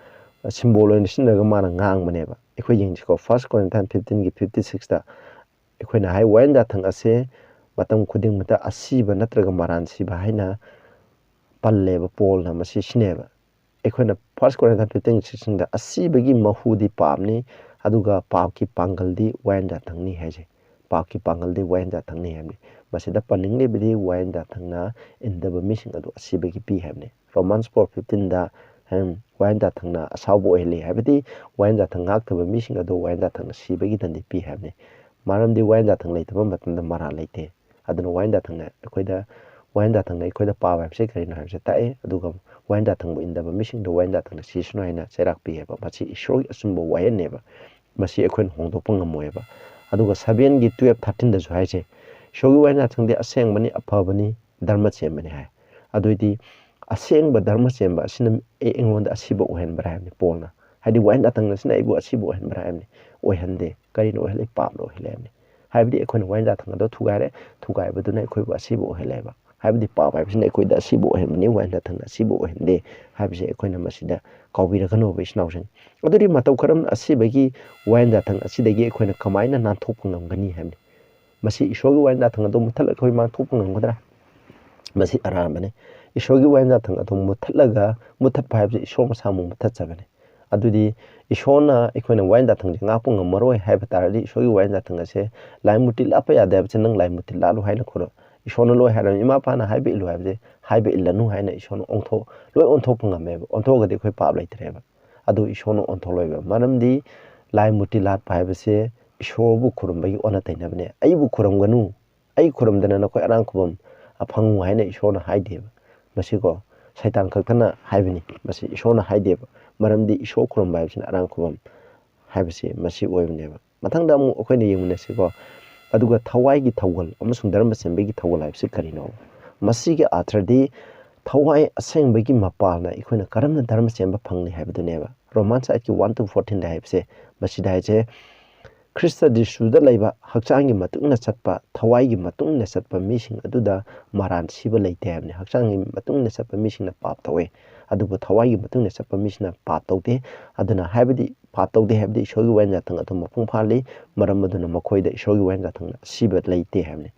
symbol ꯑꯣꯏꯅ ꯁꯤꯖꯤꯟꯅꯔꯒ ꯃꯥꯅ ꯉꯥꯡꯕꯅꯦꯕ꯫ ꯑꯩꯈꯣꯏ ꯌꯦꯡꯁꯤꯀꯣ, First Corinthians fifteen ꯒꯤ fifty six ꯇ ꯑꯩꯈꯣꯏꯅ ꯍꯥꯏ, ꯋꯥꯌꯦꯜ ꯖꯥꯊꯪ ꯑꯁꯦ ꯃꯇꯝ ꯈꯨꯗꯤꯡꯃꯛꯇ ꯑꯁꯤꯕ ꯅꯠꯇ꯭ꯔꯒ ꯃꯔꯥꯟ ꯁꯤꯕ ꯍꯥꯏꯅ ꯄꯜꯂꯦꯕ, ꯄꯣꯜꯅ ꯃꯁꯤ ꯁꯤꯅꯦꯕ꯫ ꯑꯩꯈꯣꯏꯅ First Corinthians fifteen sixteen ꯗ ꯑꯁꯤꯕꯒꯤ ꯃꯍꯨꯗꯤ ꯄꯥꯞꯅꯤ, ꯑꯗꯨꯒ ꯄꯥꯞꯀꯤ ꯄꯥꯡꯒꯜꯗꯤ ꯋꯥꯌꯦꯜ ꯖꯥꯊꯪꯅꯤ ꯍꯥꯏꯁꯦ꯫ ꯄꯥꯞꯀꯤ ꯄꯥꯡꯒꯜꯗꯤ ꯋꯥꯌꯦꯜ ꯖꯥꯊꯪꯅꯤ ꯍꯥꯏꯕꯅꯤ꯫ ꯃꯁꯤꯗ ꯄꯟꯅꯤꯡꯂꯤꯕꯗꯤ ꯋꯥꯌꯦꯜ ꯖꯥꯊꯪꯅ ꯏꯟꯗꯕ ꯃꯤꯁꯤꯡ ꯑꯗꯨ ꯑꯁꯤꯕꯒꯤ ꯄꯤ ꯍꯥꯏꯕꯅꯤ꯫ Romans four fifteen ꯗ ꯎꯝ, ꯋꯥꯌꯦꯟ ꯖꯥꯊꯪꯅ ꯑꯁꯥꯎꯕ ꯑꯣꯏꯍꯜꯂꯤ ꯍꯥꯏꯕꯗꯤ ꯋꯥꯌꯦꯟ ꯖꯥꯊꯪ ꯉꯥꯛꯇꯕ ꯃꯤꯁꯤꯡ ꯑꯗꯨ ꯋꯥꯌꯦꯟ ꯖꯥꯊꯪꯅ ꯁꯤꯕꯒꯤ ꯗꯟꯗꯤ ꯄꯤ ꯍꯥꯏꯕꯅꯤ꯫ ꯃꯔꯝꯗꯤ ꯋꯥꯌꯦꯟ ꯖꯥꯊꯪ ꯂꯩꯇꯕ ꯃꯇꯝꯗ ꯃꯔꯥꯜ ꯂꯩꯇꯦ꯫ ꯑꯗꯨꯅ ꯋꯥꯌꯦꯟ ꯖꯥꯊꯪꯅ ꯑꯩꯈꯣꯏꯗ, ꯋꯥꯌꯦꯟ ꯖꯥꯊꯪꯅ ꯑꯩꯈꯣꯏꯗ ꯄꯥꯞ ꯍꯥꯏꯕꯁꯦ ꯀꯔꯤꯅꯣ ꯍꯥꯏꯕꯁꯦ ꯇꯥꯛꯑꯦ꯫ ꯑꯗꯨꯒ ꯋꯥꯌꯦꯟ ꯖꯥꯊꯪꯕꯨ ꯏꯟꯗꯕ ꯃꯤꯁꯤꯡꯗ ꯋꯥꯌꯦꯟ ꯖꯥꯊꯪꯅ ꯁꯤꯁꯅꯨ ꯍꯥꯏꯅ ꯆꯩꯔꯥꯛ ꯄꯤ ꯍꯥꯏꯕ, ꯃꯁꯤ ꯏꯁꯣꯔꯒꯤ ꯑꯆꯨꯝꯕ ꯋꯥꯌꯦꯟꯅꯦꯕ꯫ ꯃꯁꯤ ꯑꯩꯈꯣꯏꯅ ꯍꯣꯡꯗꯣꯛꯄ ꯉꯝꯃꯣꯏꯕ꯫ ꯑꯗꯨꯒ ꯁꯚꯦꯟꯒꯤ ꯇꯨꯌꯦꯜꯞ ꯊꯥꯔꯇꯤꯟꯗꯁꯨ ꯍꯥꯏꯁꯦ, ꯏꯁꯣꯔꯒꯤ ꯋꯥꯌꯦꯟ ꯖꯥꯊꯪꯗꯤ ꯑꯁꯦꯡꯕꯅꯤ, ꯑꯐꯕꯅꯤ, ꯙꯔꯃ ꯆꯦꯟꯕꯅꯤ ꯍꯥꯏ꯫ ꯑꯗꯨꯏꯗꯤ ꯑꯁꯦꯡꯕ ꯙꯔꯃ ꯆꯦꯟꯕ ꯑꯁꯤꯅ ꯑꯩ, ꯑꯩꯉꯣꯟꯗ ꯑꯁꯤꯕ ꯑꯣꯏꯍꯟꯕ꯭ꯔꯥ ꯍꯥꯏꯕꯅꯤ ꯄꯣꯜꯅ꯫ ꯍꯥꯏꯗꯤ ꯋꯥꯌꯦꯟ ꯖꯥꯊꯪ ꯑꯁꯤꯅ ꯑꯩꯕꯨ ꯑꯁꯤꯕ ꯑꯣꯏꯍꯟꯕ꯭ꯔꯥ ꯍꯥꯏꯕꯅꯤ꯫ ꯑꯣꯏꯍꯟꯗꯦ꯫ ꯀꯔꯤꯅ ꯑꯣꯏꯍꯜꯂꯤ? ꯄꯥꯞꯅ ꯑꯣꯏꯍꯜꯂꯦ ꯍꯥꯏꯕꯅꯤ꯫ ꯍꯥꯏꯕꯗꯤ ꯑꯩꯈꯣꯏꯅ ꯋꯥꯌꯦꯟ ꯖꯥꯊꯪ ꯑꯗꯣ ꯊꯨꯒꯥꯏꯔꯦ, ꯊꯨꯒꯥꯏꯕꯗꯨꯅ ꯑꯩꯈꯣꯏꯕꯨ ꯑꯁꯤꯕ ꯑꯣꯏꯍꯜꯂꯦꯕ꯫ ꯍꯥꯏꯕꯗꯤ ꯄꯥꯞ ꯍꯥꯏꯕꯁꯤꯅ ꯑꯩꯈꯣꯏꯗ ꯑꯁꯤꯕ ꯑꯣꯏꯍꯟꯕꯅꯤ, ꯋꯥꯌꯦꯟ ꯖꯥꯊꯪꯅ ꯑꯁꯤꯕ ꯑꯣꯏꯍꯟꯗꯦ ꯍꯥꯏꯕꯁꯦ ꯑꯩꯈꯣꯏꯅ ꯃꯁꯤꯗ ꯀꯥꯎꯕꯤꯔꯒꯅꯣꯕ, ꯏꯆꯤꯟ ꯏꯅꯥꯎꯁꯤꯡ꯫ ꯑꯗꯨꯗꯤ ꯃꯇꯧ ꯀꯔꯝꯅ ꯑꯁꯤꯕꯒꯤ ꯋꯥꯌꯦꯟ ꯖꯥꯊꯪ ꯑꯁꯤꯗꯒꯤ ꯑꯩꯈꯣꯏꯅ ꯀꯃꯥꯏꯅ ꯅꯥꯟꯊꯣꯛꯄ ꯉꯝꯒꯅꯤ ꯍꯥꯏꯕꯅꯤ꯫ ꯃꯁꯤ ꯏꯁꯣꯔꯒꯤ ꯋꯥꯌꯦꯟ ꯖꯥꯊꯪ ꯑꯗꯨ ꯃꯨꯠꯊꯠꯂꯒ ꯑꯩꯈꯣꯏ ꯃꯥꯡꯊꯣꯛꯄ ꯉꯝꯒꯗ꯭ꯔꯥ? ꯃꯁꯤ ꯑꯔꯥꯟꯕꯅꯤ꯫ ꯏꯁꯣꯔꯒꯤ ꯋꯥꯌꯦꯟ ꯖꯥꯊꯪ ꯑꯗꯨ ꯃꯨꯠꯊꯠꯂꯒ, ꯃꯨꯠꯊꯠꯄ ꯍꯥꯏꯕꯁꯤ ꯏꯁꯣꯔ ꯃꯁꯥꯃꯛ ꯃꯨꯠꯊꯠꯆꯕꯅꯤ꯫ ꯑꯗꯨꯗꯤ ꯏꯁꯣꯔꯅ ꯑꯩꯈꯣꯏꯅ ꯋꯥꯌꯦꯟ ꯖꯥꯊꯪꯁꯦ ꯉꯥꯛꯄ ꯉꯝꯃꯔꯣꯏ ꯍꯥꯏꯕ ꯇꯥꯔꯗꯤ, ꯏꯁꯣꯔꯒꯤ ꯋꯥꯌꯦꯟ ꯖꯥꯊꯪ ꯑꯁꯦ ꯂꯥꯏ ꯃꯨꯔꯇꯤ ꯂꯥꯠꯄ ꯌꯥꯗꯦ ꯍꯥꯏꯕꯁꯦ ꯅꯪ ꯂꯥꯏ ꯃꯨꯔꯇꯤ ꯂꯥꯠꯂꯨ ꯍꯥꯏꯅ ꯈꯨꯔꯨꯝ-, ꯏꯁꯣꯔꯅ ꯂꯣꯏ ꯍꯥꯏꯔꯕꯅꯤ, ꯏꯃꯥ ꯏꯄꯥꯅ ꯍꯥꯏꯕ ꯏꯜꯂꯨ ꯍꯥꯏꯕꯁꯦ ꯍꯥꯏꯕ ꯏꯜꯂꯅꯨ ꯍꯥꯏꯅ ꯏꯁꯣꯔꯅ ꯑꯣꯟꯊꯣꯛ-, ꯂꯣꯏ ꯑꯣꯟꯊꯣꯛꯄ ꯉꯝꯃꯦꯕ꯫ ꯑꯣꯟꯊꯣꯛꯑꯒꯗꯤ ꯑꯩꯈꯣꯏ ꯄꯥꯞ ꯂꯩꯇ꯭ꯔꯦꯕ꯫ ꯑꯗꯨ ꯏꯁꯣꯔꯅ ꯑꯣꯟꯊꯣꯛꯂꯣꯏꯕ꯫ ꯃꯔꯝꯗꯤ ꯂꯥꯏ ꯃꯨꯔꯇꯤ ꯂꯥꯠꯄ ꯍꯥꯏꯕꯁꯦ ꯏꯁꯣꯔꯕꯨ ꯈꯨꯔꯨꯝꯕꯒꯤ ꯑꯣꯟꯅ ꯇꯩꯅꯕꯅꯦ꯫ "ꯑꯩꯕꯨ ꯈꯨꯔꯨꯝꯒꯅꯨ, ꯑꯩ ꯈꯨꯔꯨꯝꯗꯅ ꯅꯈꯣꯏ ꯑꯔꯥꯡ ꯈꯨꯕꯝ ꯐꯪꯉꯨ" ꯍꯥꯏꯅ ꯏꯁꯣꯔꯅ ꯍꯥꯏꯗꯦꯕ꯫ ꯃꯁꯤꯀꯣ, ꯁꯩꯇꯥꯟ ꯈꯛꯇꯅ ꯍꯥꯏꯕꯅꯤ꯫ ꯃꯁꯤ ꯏꯁꯣꯔꯅ ꯍꯥꯏꯗꯦꯕ꯫ ꯃꯔꯝꯗꯤ ꯏꯁꯣꯔ ꯈꯨꯔꯨꯝꯕ ꯍꯥꯏꯕꯁꯤꯅ ꯑꯔꯥꯡ ꯈꯨꯕꯝ ꯍꯥꯏꯕꯁꯤ ꯃꯁꯤ ꯑꯣꯏꯕꯅꯦꯕ꯫ ꯃꯊꯪꯗ ꯑꯃꯨꯛ ꯑꯩꯈꯣꯏꯅ ꯌꯦꯡꯃꯤꯟꯅꯁꯤꯀꯣ꯫ ꯑꯗꯨꯒ ꯊꯋꯥꯏꯒꯤ ꯊꯧꯒꯜ ꯑꯃꯁꯨꯡ ꯙꯔꯃ ꯆꯦꯟꯕꯒꯤ ꯊꯧꯒꯜ ꯍꯥꯏꯕꯁꯤ ꯀꯔꯤꯅꯣ? ꯃꯁꯤꯒꯤ ꯑꯥꯔꯊꯗꯤ ꯊꯋꯥꯏ ꯑꯁꯦꯡꯕꯒꯤ ꯃꯄꯥꯜꯅ ꯑꯩꯈꯣꯏꯅ ꯀꯔꯝꯅ ꯙꯔꯃ ꯆꯦꯟꯕ ꯐꯪꯂꯤ ꯍꯥꯏꯕꯗꯨꯅꯦꯕ꯫ ꯔꯣꯃꯥꯟꯁ ꯑꯥꯏꯠꯀꯤ ꯋꯥꯟ ꯇꯨ ꯐꯣꯔꯇꯤꯟꯗ ꯍꯥꯏꯕꯁꯦ, ꯃꯁꯤꯗ ꯍꯥꯏꯁꯦ, "ꯈ꯭ꯔꯤꯁꯇ ꯖꯤꯁꯨꯗ ꯂꯩꯕ ꯍꯛꯆꯥꯡꯒꯤ ꯃꯇꯨꯡ ꯏꯟꯅ ꯆꯠꯄ, ꯊꯋꯥꯏꯒꯤ ꯃꯇꯨꯡ ꯏꯟꯅ ꯆꯠꯄ ꯃꯤꯁꯤꯡ ꯑꯗꯨꯗ ꯃꯔꯥꯟ ꯁꯤꯕ ꯂꯩꯇꯦ" ꯍꯥꯏꯕꯅꯤ꯫ ꯍꯛꯆꯥꯡꯒꯤ ꯃꯇꯨꯡ ꯏꯟꯅ ꯆꯠꯄ ꯃꯤꯁꯤꯡꯅ ꯄꯥꯞ ꯇꯧꯋꯦ, ꯑꯗꯨꯕꯨ ꯊꯋꯥꯏꯒꯤ ꯃꯇꯨꯡ ꯏꯟꯅ ꯆꯠꯄ ꯃꯤꯁꯤꯡꯅ ꯄꯥꯞ ꯇꯧꯗꯦ꯫ ꯑꯗꯨꯅ ꯍꯥꯏꯕꯗꯤ ꯄꯥꯞ ꯇꯧꯗꯦ ꯍꯥꯏꯕꯗꯤ ꯏꯁꯣꯔꯒꯤ ꯋꯥꯌꯦꯟ ꯖꯥꯊꯪ ꯑꯗꯨ ꯃꯄꯨꯡ ꯐꯥꯍꯜꯂꯤ꯫ ꯃꯔꯝ ꯑꯗꯨꯅ ꯃꯈꯣꯏꯗ ꯏꯁꯣꯔꯒꯤ ꯋꯥꯌꯦꯟ ꯖꯥꯊꯪꯅ ꯑꯁꯤꯕ ꯂꯩꯇꯦ ꯍꯥꯏꯕꯅꯤ꯫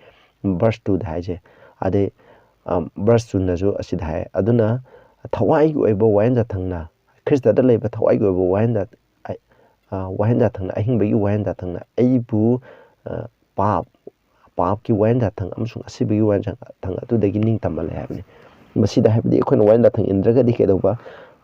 ꯚꯔꯁ ꯇꯨꯗ ꯍꯥꯏꯁꯦ, ꯑꯗꯩ, ꯑ, ꯚꯔꯁ ꯇꯨꯅꯁꯨ ꯑꯁꯤꯗ ꯍꯥꯏ, "ꯑꯗꯨꯅ ꯊꯋꯥꯏꯒꯤ ꯑꯣꯏꯕ ꯋꯥꯌꯦꯟ ꯖꯥꯊꯪꯅ, ꯈ꯭ꯔꯤꯁꯇꯗ ꯂꯩꯕ ꯊꯋꯥꯏꯒꯤ ꯑꯣꯏꯕ ꯋꯥꯌꯦꯟ ꯖꯥ-, ꯑ, ꯋꯥꯍꯦꯟ ꯖꯥꯊꯪꯅ, ꯑꯍꯤꯡꯕꯒꯤ ꯋꯥꯍꯦꯟ ꯖꯥꯊꯪꯅ ꯑꯩꯕꯨ, ꯑ, ꯄꯥꯞ, ꯄꯥꯞꯀꯤ ꯋꯥꯍꯦꯟ ꯖꯥꯊꯪ ꯑꯃꯁꯨꯡ ꯑꯁꯤꯕꯒꯤ ꯋꯥꯍꯦꯟ ꯖꯥꯊꯪ ꯑꯗꯨꯗꯒꯤ ꯅꯤꯡꯇꯝꯍꯜꯂꯦ" ꯍꯥꯏꯕꯅꯤ꯫ ꯃꯁꯤꯗ ꯍꯥꯏꯕꯗꯤ ꯑꯩꯈꯣꯏꯅ ꯋꯥꯍꯦꯟ ꯖꯥꯊꯪ ꯏꯟꯗ꯭ꯔꯒꯗꯤ ꯀꯩꯗꯧꯕ?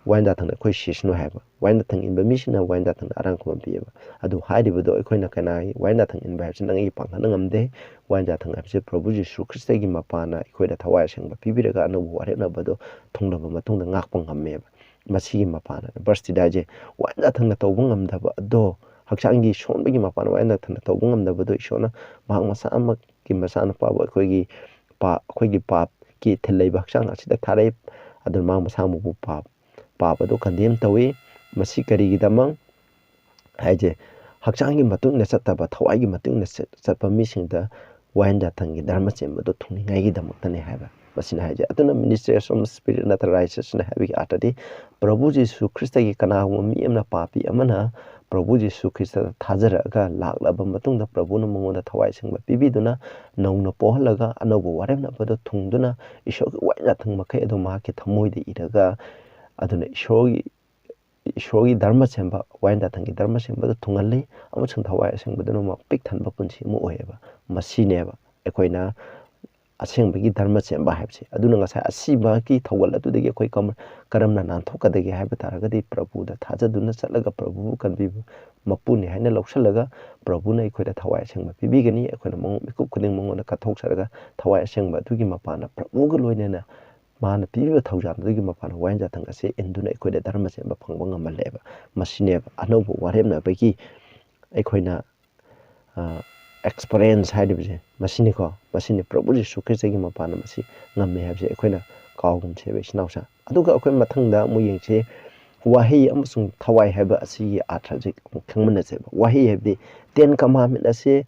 ꯋꯥꯌꯦꯟ ꯖꯥꯊꯪꯅ ꯑꯩꯈꯣꯏ ꯁꯤꯁꯅꯨ ꯍꯥꯏꯕ, ꯋꯥꯌꯦꯟ ꯖꯥꯊꯪ ꯏꯟꯕ ꯃꯤꯁꯤꯡꯅ ꯋꯥꯌꯦꯟ ꯖꯥꯊꯪꯗ ꯑꯔꯥꯡ ꯈꯨꯕꯝ ꯄꯤꯌꯦꯕ꯫ ꯑꯗꯨ ꯍꯥꯏꯔꯤꯕꯗꯣ ꯑꯩꯈꯣꯏꯅ ꯀꯅꯥꯒꯤ ꯋꯥꯌꯦꯟ ꯖꯥꯊꯪ ꯏꯟꯕ ꯍꯥꯏꯕꯁꯤ ꯅꯪ ꯑꯩꯒꯤ ꯄꯥꯡꯊꯣꯛꯅ ꯉꯝꯗꯦ꯫ ꯋꯥꯌꯦꯟ ꯖꯥꯊꯪ ꯍꯥꯏꯕꯁꯤ ꯄ꯭ꯔꯚꯨ ꯖꯤꯁꯨ ꯈ꯭ꯔꯤꯁꯇꯒꯤ ꯃꯄꯥꯅ ꯑꯩꯈꯣꯏꯗ ꯊꯋꯥꯏ ꯑꯁꯦꯡꯕ ꯄꯤꯕꯤꯔꯒ ꯑꯅꯧꯕ ꯋꯥꯔꯦꯞꯅꯕꯗꯣ ꯊꯨꯡꯂꯕ ꯃꯇꯨꯡꯗ ꯉꯥꯛꯄ ꯉꯝꯃꯦꯕ꯫ ꯃꯁꯤꯒꯤ ꯃꯄꯥꯅ verse ꯇꯔꯥꯗ ꯍꯥꯏꯁꯦ, ꯋꯥꯌꯦꯟ ꯖꯥꯊꯪꯅ ꯇꯧꯕ ꯉꯝꯗꯕ ꯑꯗꯣ, ꯍꯛꯆꯥꯡꯒꯤ ꯁꯣꯟꯕꯒꯤ ꯃꯄꯥꯅ ꯋꯥꯌꯦꯟ ꯖꯥꯊꯪꯅ ꯇꯧꯕ ꯉꯝꯗꯕꯗꯣ ꯏꯁꯣꯔꯅ ꯃꯍꯥꯛ ꯃꯁꯥꯃꯛꯀꯤ ꯃꯆꯥꯅꯨꯄꯥꯕꯨ ꯑꯩꯈꯣꯏꯒꯤ ꯄꯥ-, ꯑꯩꯈꯣꯏꯒꯤ ꯄꯥꯞꯀꯤ ꯏꯊꯤꯜ ꯂꯩꯕ ꯍꯛꯆꯥꯡ ꯑꯁꯤꯗ ꯊꯥꯔꯛꯏ꯫ ꯑꯗꯨꯅ ꯃꯍꯥꯛ ꯃꯁꯥꯃꯛꯄꯨ ꯄꯥꯞ, ꯄꯥꯞ ꯑꯗꯨ condemn ꯇꯧꯏ꯫ ꯃꯁꯤ ꯀꯔꯤꯒꯤꯗꯃꯛ ꯍꯥꯏꯁꯦ, ꯍꯛꯆꯥꯡꯒꯤ ꯃꯇꯨꯡ ꯏꯟꯅ ꯆꯠꯇꯕ, ꯊꯋꯥꯏꯒꯤ ꯃꯇꯨꯡ ꯏꯟꯅ ꯆꯠ-, ꯆꯠꯄ ꯃꯤꯁꯤꯡꯗ ꯋꯥꯌꯦꯟ ꯖꯥꯊꯪꯒꯤ ꯙꯔꯃ ꯆꯦꯟꯕꯗꯨ ꯊꯨꯡꯅꯤꯡꯉꯥꯏꯒꯤꯗꯃꯛꯇꯅꯤ ꯍꯥꯏꯕ ꯃꯁꯤꯅ ꯍꯥꯏꯁꯦ꯫ ꯑꯗꯨꯅ ministry of spirit ꯅꯠꯇ꯭ꯔ righteousness ꯍꯥꯏꯕꯒꯤ ꯑꯥꯔꯊꯗꯤ ꯄ꯭ꯔꯚꯨ ꯖꯤꯁꯨ ꯈ꯭ꯔꯤꯁꯇꯒꯤ ꯀꯅꯥꯒꯨꯝꯕ ꯃꯤ ꯑꯃꯅ, ꯄꯥꯄꯤ ꯑꯃꯅ ꯄ꯭ꯔꯚꯨ ꯖꯤꯁꯨ ꯈ꯭ꯔꯤꯁꯇꯗ ꯊꯥꯖꯔꯛꯑꯒ ꯂꯥꯛꯂꯕ ꯃꯇꯨꯡꯗ ꯄ꯭ꯔꯚꯨꯅ ꯃꯉꯣꯟꯗ ꯊꯋꯥꯏ ꯑꯁꯦꯡꯕ ꯄꯤꯕꯤꯗꯨꯅ ꯅꯧꯅ ꯄꯣꯛꯍꯜꯂꯒ ꯑꯅꯧꯕ ꯋꯥꯔꯦꯞꯅꯕꯗ ꯊꯨꯡꯗꯨꯅ ꯏꯁꯣꯔꯒꯤ ꯋꯥꯌꯦꯟ ꯖꯥꯊꯪ ꯃꯈꯩ ꯑꯗꯨ ꯃꯍꯥꯛꯀꯤ ꯊꯃꯣꯏꯗ ꯏꯔꯒ, ꯑꯗꯨꯅ ꯏꯁꯣꯔꯒꯤ, ꯏꯁꯣꯔꯒꯤ ꯙꯔꯃ ꯁꯦꯝꯕ, ꯋꯥꯌꯦꯟ ꯖꯥꯊꯪꯒꯤ ꯙꯔꯃ ꯁꯦꯝꯕꯗ ꯊꯨꯡꯍꯜꯂꯤ ꯑꯃꯁꯨꯡ ꯊꯋꯥꯏ ꯑꯁꯦꯡꯕꯗꯨꯅ ꯃꯄꯤꯛ ꯊꯟꯕ ꯄꯨꯟꯁꯤ ꯑꯃ ꯑꯣꯏꯌꯦꯕ꯫ ꯃꯁꯤꯅꯦꯕ ꯑꯩꯈꯣꯏꯅ ꯑꯁꯦꯡꯕꯒꯤ ꯙꯔꯃ ꯆꯦꯟꯕ ꯍꯥꯏꯕꯁꯦ꯫ ꯑꯗꯨꯅ ꯉꯁꯥꯏ ꯑꯁꯤꯕꯒꯤ ꯊꯧꯒꯜ ꯑꯗꯨꯗꯒꯤ ꯑꯩꯈꯣꯏ ꯀꯔꯝ-, ꯀꯔꯝꯅ ꯅꯥꯟꯊꯣꯛꯀꯗꯒꯦ ꯍꯥꯏꯕ ꯇꯥꯔꯒꯗꯤ ꯄ꯭ꯔꯚꯨꯗ ꯊꯥꯖꯗꯨꯅ ꯆꯠꯂꯒ ꯄ꯭ꯔꯚꯨꯕꯨ ꯀꯟꯕꯤꯕ ꯃꯄꯨꯅꯤ ꯍꯥꯏꯅ ꯂꯧꯁꯤꯜꯂꯒ ꯄ꯭ꯔꯚꯨꯅ ꯑꯩꯈꯣꯏꯗ ꯊꯋꯥꯏ ꯑꯁꯦꯡꯕ ꯄꯤꯕꯤꯒꯅꯤ꯫ ꯑꯩꯈꯣꯏꯅ ꯃꯉꯣꯟ ꯃꯤꯀꯨꯞ ꯈꯨꯗꯤꯡ ꯃꯉꯣꯟꯗ ꯀꯠꯊꯣꯛꯆꯔꯒ ꯊꯋꯥꯏ ꯑꯁꯦꯡꯕ ꯑꯗꯨꯒꯤ ꯃꯄꯥꯟꯅ ꯄ꯭ꯔꯚꯨꯒ ꯂꯣꯏꯅꯅ ꯃꯥꯅ ꯄꯤꯕꯤꯕ ꯊꯧꯖꯥꯜ ꯑꯗꯨꯒꯤ ꯃꯄꯥꯟꯅ ꯋꯥꯌꯦꯟ ꯖꯥꯊꯪ ꯑꯁꯦ ꯏꯟꯗꯨꯅ ꯑꯩꯈꯣꯏꯗ ꯙꯔꯃ ꯆꯦꯟꯕ ꯐꯪꯕ ꯉꯝꯍꯜꯂꯦꯕ꯫ ꯃꯁꯤꯅꯦꯕ ꯑꯅꯧꯕ ꯋꯥꯔꯦꯞꯅꯕꯒꯤ ꯑꯩꯈꯣꯏꯅ ꯑꯦꯛꯁꯄꯔꯤꯌꯦꯟꯁ ꯍꯥꯏꯔꯤꯕꯁꯦ ꯃꯁꯤꯅꯤꯀꯣ꯫ ꯃꯁꯤꯅꯤ ꯄ꯭ꯔꯚꯨ ꯖꯤꯁꯨ ꯈ꯭ꯔꯤꯁꯇꯒꯤ ꯃꯄꯥꯟꯅ ꯃꯁꯤ ꯉꯝꯃꯦ ꯍꯥꯏꯕꯁꯦ ꯑꯩꯈꯣꯏꯅ ꯀꯥꯎꯒꯨꯝꯁꯦꯕ, ꯏꯆꯤꯟ ꯏꯅꯥꯎꯁꯦ꯫ ꯑꯗꯨꯒ ꯑꯩꯈꯣꯏ ꯃꯊꯪꯗ ꯑꯃꯨꯛ ꯌꯦꯡꯁꯤ, ꯋꯥꯍꯩ ꯑꯃꯁꯨꯡ ꯊꯋꯥꯏ ꯍꯥꯏꯕ ꯑꯁꯤꯒꯤ ꯑꯥꯔꯊꯁꯦ ꯑꯃꯨꯛ ꯈꯪꯃꯤꯟꯅꯁꯦꯕ꯫ ꯋꯥꯍꯩ ꯍꯥꯏꯕꯗꯤ ꯇꯦꯟ ꯀꯃꯥꯟꯃꯦꯟ ꯑꯁꯤ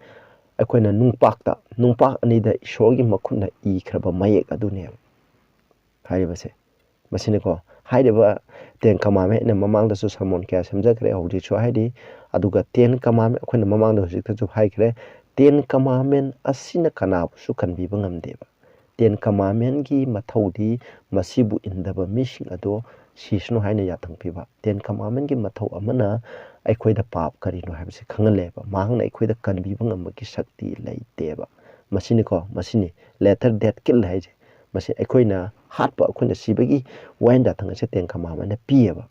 ꯑꯩꯈꯣꯏꯅ ꯅꯨꯡꯄꯥꯛꯇ, ꯅꯨꯡꯄꯥꯛ ꯑꯅꯤꯗ ꯏꯁꯣꯔꯒꯤ ꯃꯈꯨꯠꯅ ꯏꯈ꯭ꯔꯕ ꯃꯌꯦꯛ ꯑꯗꯨꯅꯦꯕ ꯍꯥꯏꯔꯤꯕꯁꯦ꯫ ꯃꯁꯤꯅꯤꯀꯣ, ꯍꯥꯏꯔꯤꯕ ꯇꯦꯟ ꯀꯃꯥꯟꯃꯦꯟ ꯑꯩꯅ ꯃꯃꯥꯡꯗꯁꯨ ꯁꯔꯃꯣꯟ ꯀꯌꯥ ꯁꯦꯝꯖꯈ꯭ꯔꯦ, ꯍꯧꯖꯤꯛꯁꯨ ꯍꯥꯏꯔꯤ꯫ ꯑꯗꯨꯒ ꯇꯦꯟ ꯀꯃꯥꯟꯃꯦꯟ ꯑꯩꯈꯣꯏꯅ ꯃꯃꯥꯡꯗ ꯍꯧꯖꯤꯛꯇꯁꯨ ꯍꯥꯏꯈ꯭ꯔꯦ, ꯇꯦꯟ ꯀꯃꯥꯟꯃꯦꯟ ꯑꯁꯤꯅ ꯀꯅꯥꯕꯨꯁꯨ ꯀꯟꯕꯤꯕ ꯉꯝꯗꯦꯕ꯫ ꯇꯦꯟ ꯀꯃꯥꯟꯃꯦꯟꯒꯤ ꯃꯊꯧꯗꯤ ꯃꯁꯤꯕꯨ ꯏꯟꯗꯕ ꯃꯤꯁꯤꯡ ꯑꯗꯣ ꯁꯤꯁꯅꯨ ꯍꯥꯏꯅ ꯌꯥꯊꯪ ꯄꯤꯕ꯫ ꯇꯦꯟ ꯀꯃꯥꯟꯃꯦꯟꯒꯤ ꯃꯊꯧ ꯑꯃꯅ ꯑꯩꯈꯣꯏꯗ ꯄꯥꯞ ꯀꯔꯤꯅꯣ ꯍꯥꯏꯕꯁꯤ ꯈꯪꯍꯜꯂꯦꯕ꯫ ꯃꯍꯥꯛꯅ ꯑꯩꯈꯣꯏꯗ ꯀꯟꯕꯤꯕ ꯉꯝꯕꯒꯤ ꯁꯛꯇꯤ ꯂꯩꯇꯦꯕ꯫ ꯃꯁꯤꯅꯤꯀꯣ, ꯃꯁꯤꯅꯤ letter that kill ꯍꯥꯏꯁꯦ꯫ ꯃꯁꯤ ꯑꯩꯈꯣꯏꯅ ꯍꯥꯠꯄ, ꯑꯩꯈꯣꯏꯅ ꯁꯤꯕꯒꯤ ꯋꯥꯌꯦꯟ ꯌꯥꯊꯪ ꯑꯁꯦ ꯇꯦꯟ ꯀꯃꯥꯟꯃꯦꯟꯅ ꯄꯤꯌꯦꯕ꯫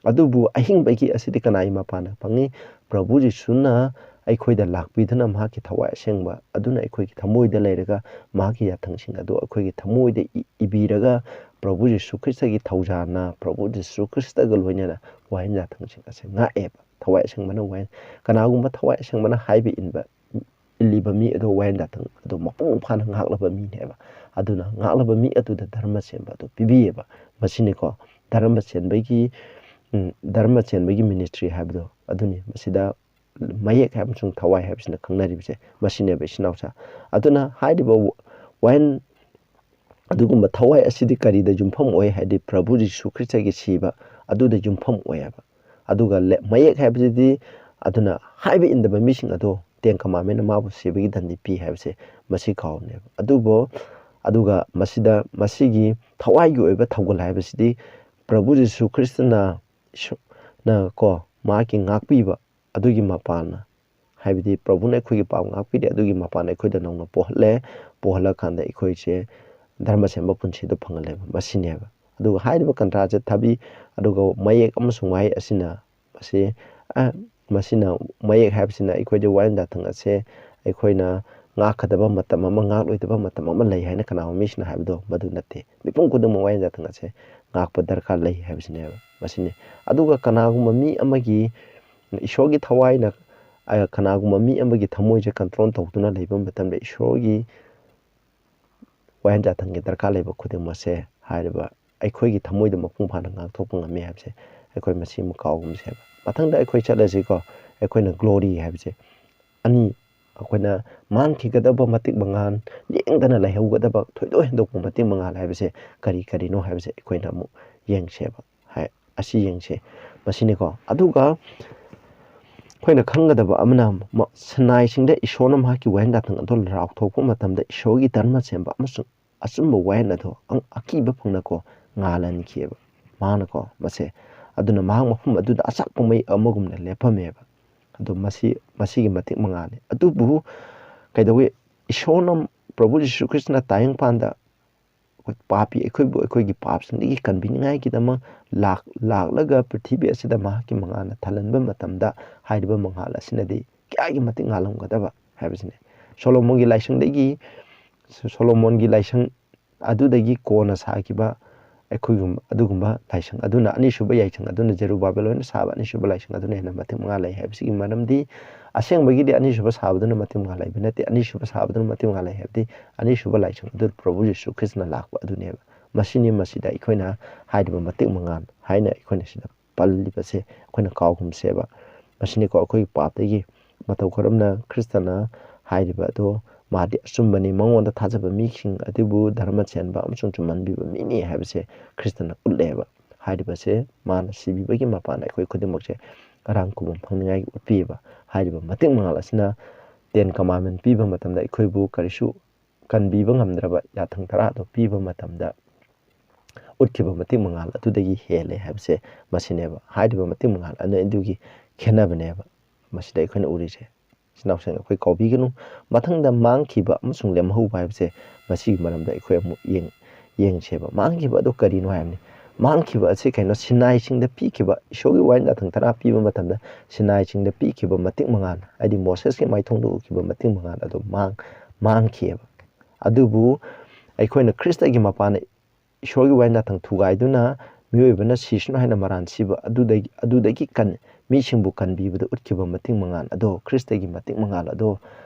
ꯑꯗꯨꯕꯨ ꯑꯍꯤꯡꯕꯒꯤ ꯑꯁꯤꯗꯤ ꯀꯅꯥꯒꯤ ꯃꯄꯥꯟꯅ ꯐꯪꯉꯤ? ꯄ꯭ꯔꯚꯨ ꯖꯤꯁꯨꯅ ꯑꯩꯈꯣꯏꯗ ꯂꯥꯛꯄꯤꯗꯨꯅ ꯃꯍꯥꯛꯀꯤ ꯊꯋꯥꯏ ꯑꯁꯦꯡꯕ ꯑꯗꯨꯅ ꯑꯩꯈꯣꯏꯒꯤ ꯊꯃꯣꯏꯗ ꯂꯩꯔꯒ, ꯃꯍꯥꯛꯀꯤ ꯌꯥꯊꯪꯁꯤꯡ ꯑꯗꯨ ꯑꯩꯈꯣꯏꯒꯤ ꯊꯃꯣꯏꯗ ꯏ-, ꯏꯕꯤꯔꯒ, ꯄ꯭ꯔꯚꯨ ꯖꯤꯁꯨ ꯈ꯭ꯔꯤꯁꯇꯒꯤ ꯊꯧꯖꯥꯜꯅ, ꯄ꯭ꯔꯚꯨ ꯖꯤꯁꯨ ꯈ꯭ꯔꯤꯁꯇꯒ ꯂꯣꯏꯅꯅ ꯋꯥꯌꯦꯟ ꯌꯥꯊꯪꯁꯤꯡ ꯑꯁꯦ ꯉꯥꯛꯑꯦꯕ꯫ ꯊꯋꯥꯏ ꯑꯁꯦꯡꯕꯅ ꯋꯥꯌꯦꯟ, ꯀꯅꯥꯒꯨꯝꯕ ꯊꯋꯥꯏ ꯑꯁꯦꯡꯕꯅ ꯍꯥꯏꯕ ꯏꯟꯕ, ꯏꯜꯂꯤꯕ ꯃꯤ ꯑꯗꯣ ꯋꯥꯌꯦꯟ ꯌꯥꯊꯪ ꯑꯗꯣ ꯃꯄꯨꯡ ꯐꯥꯅ ꯉꯥꯛꯂꯕ ꯃꯤꯅꯦꯕ꯫ ꯑꯗꯨꯅ ꯉꯥꯛꯂꯕ ꯃꯤ ꯑꯗꯨꯗ ꯙꯔꯃ ꯆꯦꯟꯕ ꯑꯗꯨ ꯄꯤꯕꯤꯌꯦꯕ꯫ ꯃꯁꯤꯅꯤꯀꯣ ꯙꯔꯃ ꯆꯦꯟꯕꯒꯤ, ꯎꯝ, ꯙꯔꯃ ꯆꯦꯟꯕꯒꯤ ministry ꯍꯥꯏꯕꯗꯣ ꯑꯗꯨꯅꯤ꯫ ꯃꯁꯤꯗ ꯃꯌꯦꯛ ꯑꯃꯁꯨꯡ ꯊꯋꯥꯏ ꯍꯥꯏꯕꯁꯤꯅ ꯈꯪꯅꯔꯤꯕꯁꯦ ꯃꯁꯤꯅꯦꯕ, ꯏꯆꯤꯟ ꯏꯅꯥꯎꯁꯥ꯫ ꯑꯗꯨꯅ ꯍꯥꯏꯔꯤꯕ ꯋꯥꯌꯦꯟ ꯑꯗꯨꯒꯨꯝꯕ ꯊꯋꯥꯏ ꯑꯁꯤꯗꯤ ꯀꯔꯤꯗ ꯌꯨꯝꯐꯝ ꯑꯣꯏ ꯍꯥꯏꯗꯤ, ꯄ꯭ꯔꯚꯨ ꯖꯤꯁꯨ ꯈ꯭ꯔꯤꯁꯇꯒꯤ ꯁꯤꯕ ꯑꯗꯨꯗ ꯌꯨꯝꯐꯝ ꯑꯣꯏꯌꯦꯕ꯫ ꯑꯗꯨꯒ ꯂꯦ-, ꯃꯌꯦꯛ ꯍꯥꯏꯕꯁꯤꯗꯤ, ꯑꯗꯨꯅ ꯍꯥꯏꯕ ꯏꯟꯗꯕ ꯃꯤꯁꯤꯡ ꯑꯗꯣ ꯇꯦꯟ ꯀꯃꯥꯟꯃꯦꯟꯅ ꯃꯥꯕꯨ ꯁꯤꯕꯒꯤ ꯗꯟꯗꯤ ꯄꯤ ꯍꯥꯏꯕꯁꯦ ꯃꯁꯤ ꯀꯥꯎꯅꯦꯕ꯫ ꯑꯗꯨꯕꯨ, ꯑꯗꯨꯒ ꯃꯁꯤꯗ, ꯃꯁꯤꯒꯤ ꯊꯋꯥꯏꯒꯤ ꯑꯣꯏꯕ ꯊꯧꯒꯜ ꯍꯥꯏꯕꯁꯤꯗꯤ ꯄ꯭ꯔꯚꯨ ꯖꯤꯁꯨ ꯈ꯭ꯔꯤꯁꯇꯅ ꯏꯁꯣ-, ꯅ ꯀꯣ, ꯃꯍꯥꯛꯀꯤ ꯉꯥꯛꯄꯤꯕ ꯑꯗꯨꯒꯤ ꯃꯄꯥꯟꯅ, ꯍꯥꯏꯕꯗꯤ ꯄ꯭ꯔꯚꯨꯅ ꯑꯩꯈꯣꯏꯒꯤ ꯄꯥꯞ ꯉꯥꯛꯄꯤꯔꯦ, ꯑꯗꯨꯒꯤ ꯃꯄꯥꯟꯅ ꯑꯩꯈꯣꯏꯗ ꯅꯧꯅ ꯄꯣꯛꯍꯜꯂꯦ, ꯄꯣꯛꯍꯜꯂꯀꯥꯟꯗ ꯑꯩꯈꯣꯏꯁꯦ ꯙꯔꯃ ꯁꯦꯝꯕ ꯄꯨꯟꯁꯤꯗꯣ ꯐꯪꯍꯜꯂꯦꯕ, ꯃꯁꯤꯅꯦꯕ꯫ ꯑꯗꯨꯒ ꯍꯥꯏꯔꯤꯕ ꯀꯟꯇ꯭ꯔꯥꯁꯦ ꯊꯥꯕꯤ, ꯑꯗꯨꯒ ꯃꯌꯦꯛ ꯑꯃꯁꯨꯡ ꯋꯥꯍꯩ ꯑꯁꯤꯅ, ꯃꯁꯤ, ꯑ, ꯃꯁꯤꯅ, ꯃꯌꯦꯛ ꯍꯥꯏꯕꯁꯤꯅ ꯑꯩꯈꯣꯏꯗ ꯋꯥꯌꯦꯟ ꯌꯥꯊꯪ ꯑꯁꯦ ꯑꯩꯈꯣꯏꯅ ꯉꯥꯛꯀꯗꯕ ꯃꯇꯝ ꯑꯃ, ꯉꯥꯛꯂꯣꯏꯗꯕ ꯃꯇꯝ ꯑꯃ ꯂꯩ ꯍꯥꯏꯅ ꯀꯅꯥꯒꯨꯝꯕ ꯃꯤꯁꯤꯡꯅ ꯍꯥꯏꯕꯗꯣ ꯃꯗꯨ ꯅꯠꯇꯦ꯫ ꯃꯤꯄꯨꯝ ꯈꯨꯗꯤꯡꯃꯛ ꯋꯥꯌꯦꯟ ꯌꯥꯊꯪ ꯑꯁꯦ ꯉꯥꯛꯄ ꯗꯔꯀꯥꯔ ꯂꯩ ꯍꯥꯏꯕꯁꯤꯅꯦꯕ꯫ ꯃꯁꯤꯅꯤ꯫ ꯑꯗꯨꯒ ꯀꯅꯥꯒꯨꯝꯕ ꯃꯤ ꯑꯃꯒꯤ, ꯏꯁꯣꯔꯒꯤ ꯊꯋꯥꯏꯅ, ꯑ, ꯀꯅꯥꯒꯨꯝꯕ ꯃꯤ ꯑꯃꯒꯤ ꯊꯃꯣꯏꯁꯦ control ꯇꯧꯗꯨꯅ ꯂꯩꯕ ꯃꯇꯝꯗ ꯏꯁꯣꯔꯒꯤ ꯋꯥꯌꯦꯟ ꯌꯥꯊꯪꯒꯤ ꯗꯔꯀꯥꯔ ꯂꯩꯕ ꯈꯨꯗꯤꯡꯃꯛꯁꯦ ꯍꯥꯏꯔꯤꯕ ꯑꯩꯈꯣꯏꯒꯤ ꯊꯃꯣꯏꯗ ꯃꯄꯨꯡ ꯐꯥꯅ ꯉꯥꯛꯊꯣꯛꯄ ꯉꯝꯃꯤ ꯍꯥꯏꯕꯁꯦ ꯑꯩꯈꯣꯏ ꯃꯁꯤ ꯑꯃ ꯀꯥꯎꯒꯨꯝꯁꯦꯕ꯫ ꯃꯊꯪꯗ ꯑꯩꯈꯣꯏ ꯆꯠꯂꯁꯤꯀꯣ, ꯑꯩꯈꯣꯏꯅ glory ꯍꯥꯏꯕꯁꯦ ꯑꯅꯤ, ꯑꯩꯈꯣꯏꯅ ꯃꯥꯡꯈꯤꯒꯗꯕ ꯃꯇꯤꯛ ꯃꯉꯥꯜ, ꯂꯦꯡꯗꯅ ꯂꯩꯍꯧꯒꯗꯕ ꯊꯣꯏꯗꯣꯛ ꯍꯦꯟꯗꯣꯛꯄ ꯃꯇꯤꯛ ꯃꯉꯥꯜ ꯍꯥꯏꯕꯁꯦ ꯀꯔꯤ ꯀꯔꯤꯅꯣ ꯍꯥꯏꯕꯁꯦ ꯑꯩꯈꯣꯏꯅ ꯑꯃꯨꯛ ꯌꯦꯡꯁꯦꯕ꯫ ꯍꯥꯏ, ꯑꯁꯤ ꯌꯦꯡꯁꯦ꯫ ꯃꯁꯤꯅꯤꯀꯣ꯫ ꯑꯗꯨꯒ ꯑꯩꯈꯣꯏꯅ ꯈꯪꯒꯗꯕ ꯑꯃꯅ, ꯃ-, ꯁꯤꯅꯥꯏꯁꯤꯡꯗ ꯏꯁꯣꯔꯅ ꯃꯍꯥꯛꯀꯤ ꯋꯥꯌꯦꯟ ꯌꯥꯊꯪ ꯑꯗꯨ ꯂꯥꯎꯊꯣꯛꯄ ꯃꯇꯝꯗ ꯏꯁꯣꯔꯒꯤ ꯙꯔꯃ ꯁꯦꯝꯕ ꯑꯃꯁꯨꯡ ꯑꯆꯨꯝꯕ ꯋꯥꯌꯦꯟ ꯑꯗꯨ ꯑꯪ-, ꯑꯀꯤꯕ ꯐꯪꯅꯀꯣ ꯉꯥꯜꯍꯟꯈꯤꯑꯕ꯫ ꯃꯥꯅꯀꯣ ꯃꯁꯦ꯫ ꯑꯗꯨꯅ ꯃꯍꯥꯛ ꯃꯐꯝ ꯑꯗꯨꯗ ꯑꯆꯥꯛꯄ ꯃꯩ ꯑꯃꯒꯨꯝꯅ ꯂꯦꯞꯄꯝꯃꯦꯕ꯫ ꯑꯗꯨ ꯃꯁꯤ, ꯃꯁꯤꯒꯤ ꯃꯇꯤꯛ ꯃꯉꯥꯜꯅꯤ꯫ ꯑꯗꯨꯕꯨ ꯀꯩꯗꯧꯋꯤ? ꯏꯁꯣꯔꯅ, ꯄ꯭ꯔꯚꯨ ꯖꯤꯁꯨ ꯈ꯭ꯔꯤꯁꯇꯅ ꯇꯥꯏꯕꯪꯄꯥꯟꯗ ꯄꯥꯄꯤ ꯑꯩꯈꯣꯏꯕꯨ ꯑꯩꯈꯣꯏꯒꯤ ꯄꯥꯞꯁꯤꯡꯗꯒꯤ ꯀꯟꯕꯤꯅꯤꯡꯉꯥꯏꯒꯤꯗꯃꯛ ꯂꯥꯛ-, ꯂꯥꯛꯂꯒ ꯄ꯭ꯔꯤꯊꯤꯕꯤ ꯑꯁꯤꯗ ꯃꯍꯥꯛꯀꯤ ꯃꯉꯥꯜꯅ ꯊꯜꯍꯟꯕ ꯃꯇꯝꯗ ꯍꯥꯏꯔꯤꯕ ꯃꯉꯥꯜ ꯑꯁꯤꯅꯗꯤ ꯀꯌꯥꯒꯤ ꯃꯇꯤꯛ ꯉꯥꯜꯂꯝꯒꯗꯕ ꯍꯥꯏꯕꯁꯤꯅꯤ꯫ ꯁꯣꯂꯣꯃꯣꯟꯒꯤ ꯂꯥꯏꯁꯪꯗꯒꯤ, ꯁꯣꯂꯣꯃꯣꯟꯒꯤ ꯂꯥꯏꯁꯪ ꯑꯗꯨꯗꯒꯤ ꯀꯣꯟꯅ ꯁꯥꯈꯤꯕ ꯑꯩꯈꯣꯏꯒꯨꯝꯕ, ꯑꯗꯨꯒꯨꯝꯕ ꯂꯥꯏꯁꯪ ꯑꯗꯨꯅ, ꯑꯅꯤꯁꯨꯕ ꯂꯥꯏꯁꯪ ꯑꯗꯨꯅ, ꯖꯦꯔꯨꯕꯥꯕꯦꯜ ꯍꯣꯏꯅ ꯁꯥꯕ ꯑꯅꯤꯁꯨꯕ ꯂꯥꯏꯁꯪ ꯑꯗꯨꯅ ꯍꯦꯟꯅ ꯃꯇꯤꯛ ꯃꯉꯥꯜ ꯂꯩ ꯍꯥꯏꯕꯁꯤꯒꯤ ꯃꯔꯝꯗꯤ, ꯑꯁꯦꯡꯕꯒꯤꯗꯤ ꯑꯅꯤꯁꯨꯕ ꯁꯥꯕꯗꯨꯅ ꯃꯇꯤꯛ ꯃꯉꯥꯜ ꯂꯩꯕ ꯅꯠꯇꯦ꯫ ꯑꯅꯤꯁꯨꯕ ꯁꯥꯕꯗꯨꯅ ꯃꯇꯤꯛ ꯃꯉꯥꯜ ꯂꯩ ꯍꯥꯏꯕꯗꯤ, ꯑꯅꯤꯁꯨꯕ ꯂꯥꯏꯁꯪ ꯑꯗꯨ ꯄ꯭ꯔꯚꯨ ꯌꯤꯁꯨ ꯈ꯭ꯔꯤꯁꯇꯅ ꯂꯥꯛꯄ ꯑꯗꯨꯅꯦꯕ꯫ ꯃꯁꯤꯅꯤ, ꯃꯁꯤꯗ ꯑꯩꯈꯣꯏꯅ ꯍꯥꯏꯔꯤꯕ ꯃꯇꯤꯛ ꯃꯉꯥꯜ ꯍꯥꯏꯅ ꯑꯩꯈꯣꯏꯅ ꯁꯤꯗ ꯄꯜꯂꯤꯕꯁꯦ ꯑꯩꯈꯣꯏꯅ ꯀꯥꯎꯒꯨꯝꯁꯦꯕ꯫ ꯃꯁꯤꯅꯤꯀꯣ ꯑꯩꯈꯣꯏꯒꯤ ꯄꯥꯞꯇꯒꯤ꯫ ꯃꯇꯧ ꯀꯔꯝꯅ ꯈ꯭ꯔꯤꯁꯇꯅ ꯍꯥꯏꯔꯤꯕ ꯑꯗꯣ ꯃꯥꯗꯤ ꯑꯆꯨꯝꯕꯅꯤ, ꯃꯉꯣꯟꯗ ꯊꯥꯖꯕ ꯃꯤꯁꯤꯡ ꯑꯗꯨꯕꯨ ꯙꯔꯃ ꯆꯦꯟꯕ ꯑꯃꯁꯨꯡ ꯆꯨꯝꯍꯟꯕꯤꯕ ꯃꯤꯅꯤ ꯍꯥꯏꯕꯁꯦ ꯈ꯭ꯔꯤꯁꯇꯅ ꯎꯠꯂꯦꯕ꯫ ꯍꯥꯏꯔꯤꯕꯁꯦ ꯃꯥꯅ ꯁꯤꯕꯤꯕꯒꯤ ꯃꯄꯥꯟꯗ ꯑꯩꯈꯣꯏ ꯈꯨꯗꯤꯡꯃꯛꯁꯦ ꯑꯔꯥꯡ ꯈꯨꯕꯝ ꯐꯪꯅꯤꯡꯉꯥꯏꯒꯤ ꯎꯠꯄꯤꯕ꯫ ꯍꯥꯏꯔꯤꯕ ꯃꯇꯤꯛ ꯃꯉꯥꯜ ꯑꯁꯤꯅ ꯇꯦꯟ ꯀꯃꯥꯟꯃꯦꯟ ꯄꯤꯕ ꯃꯇꯝꯗ ꯑꯩꯈꯣꯏꯕꯨ ꯀꯔꯤꯁꯨ ꯀꯟꯕꯤꯕ ꯉꯝꯗ꯭ꯔꯕ ꯌꯥꯊꯪ ꯇꯔꯥꯗꯣ ꯄꯤꯕ ꯃꯇꯝꯗ ꯎꯠꯈꯤꯕ ꯃꯇꯤꯛ ꯃꯉꯥꯜ ꯑꯗꯨꯗꯒꯤ ꯍꯦꯜꯂꯦ ꯍꯥꯏꯕꯁꯦ ꯃꯁꯤꯅꯦꯕ꯫ ꯍꯥꯏꯔꯤꯕ ꯃꯇꯤꯛ ꯃꯉꯥꯜ ꯑꯅꯤ ꯑꯗꯨꯒꯤ ꯈꯦꯠꯅꯕꯅꯦꯕ ꯃꯁꯤꯗ ꯑꯩꯈꯣꯏꯅ ꯎꯔꯤꯁꯦ꯫ ꯏꯆꯤꯟ ꯏꯅꯥꯎꯁꯤꯡ, ꯑꯩꯈꯣꯏ ꯀꯥꯎꯕꯤꯒꯅꯨ꯫ ꯃꯊꯪꯗ ꯃꯥꯡꯈꯤꯕ ꯑꯃꯁꯨꯡ ꯂꯦꯝꯍꯧꯕ ꯍꯥꯏꯕꯁꯦ, ꯃꯁꯤꯒꯤ ꯃꯔꯝꯗ ꯑꯩꯈꯣꯏ ꯑꯃꯨꯛ ꯌꯦꯡ-, ꯌꯦꯡꯁꯦꯕ꯫ ꯃꯥꯡꯈꯤꯕ ꯑꯗꯨ ꯀꯔꯤꯅꯣ ꯍꯥꯏꯕꯅꯤ꯫ ꯃꯥꯡꯈꯤꯕ ꯑꯁꯤ ꯀꯩꯅꯣ? ꯁꯤꯅꯥꯏꯁꯤꯡꯗ ꯄꯤꯈꯤꯕ, ꯏꯁꯣꯔꯒꯤ ꯋꯥꯍꯩ ꯌꯥꯊꯪ ꯇꯔꯥ ꯄꯤꯕ ꯃꯇꯝꯗ ꯁꯤꯅꯥꯏꯁꯤꯡꯗ ꯄꯤꯈꯤꯕ ꯃꯇꯤꯛ ꯃꯉꯥꯜ, ꯍꯥꯏꯗꯤ ꯃꯣꯁꯦꯁꯀꯤ ꯃꯥꯏꯊꯣꯡꯗ ꯎꯈꯤꯕ ꯃꯇꯤꯛ ꯃꯉꯥꯜ ꯑꯗꯨ ꯃꯥꯡ-, ꯃꯥꯡꯈꯤꯑꯕ꯫ ꯑꯗꯨꯕꯨ ꯑꯩꯈꯣꯏꯅ ꯈ꯭ꯔꯤꯁꯇꯒꯤ ꯃꯄꯥꯟꯗ ꯏꯁꯣꯔꯒꯤ ꯋꯥꯍꯩ ꯌꯥꯊꯪ ꯊꯨꯒꯥꯏꯗꯨꯅ ꯃꯤꯑꯣꯏꯕꯅ ꯁꯤꯁꯅꯨ ꯍꯥꯏꯅ ꯃꯔꯥꯟ ꯁꯤꯕ ꯑꯗꯨꯗꯒꯤ, ꯑꯗꯨꯗꯒꯤ ꯀꯟ-, ꯃꯤꯁꯤꯡꯕꯨ ꯀꯟꯕꯤꯕꯗ ꯎꯠꯈꯤꯕ ꯃꯇꯤꯛ ꯃꯉꯥꯜ ꯑꯗꯣ, ꯈ꯭ꯔꯤꯁꯇꯒꯤ ꯃꯇꯤꯛ ꯃꯉꯥꯜ ꯑꯗꯣ,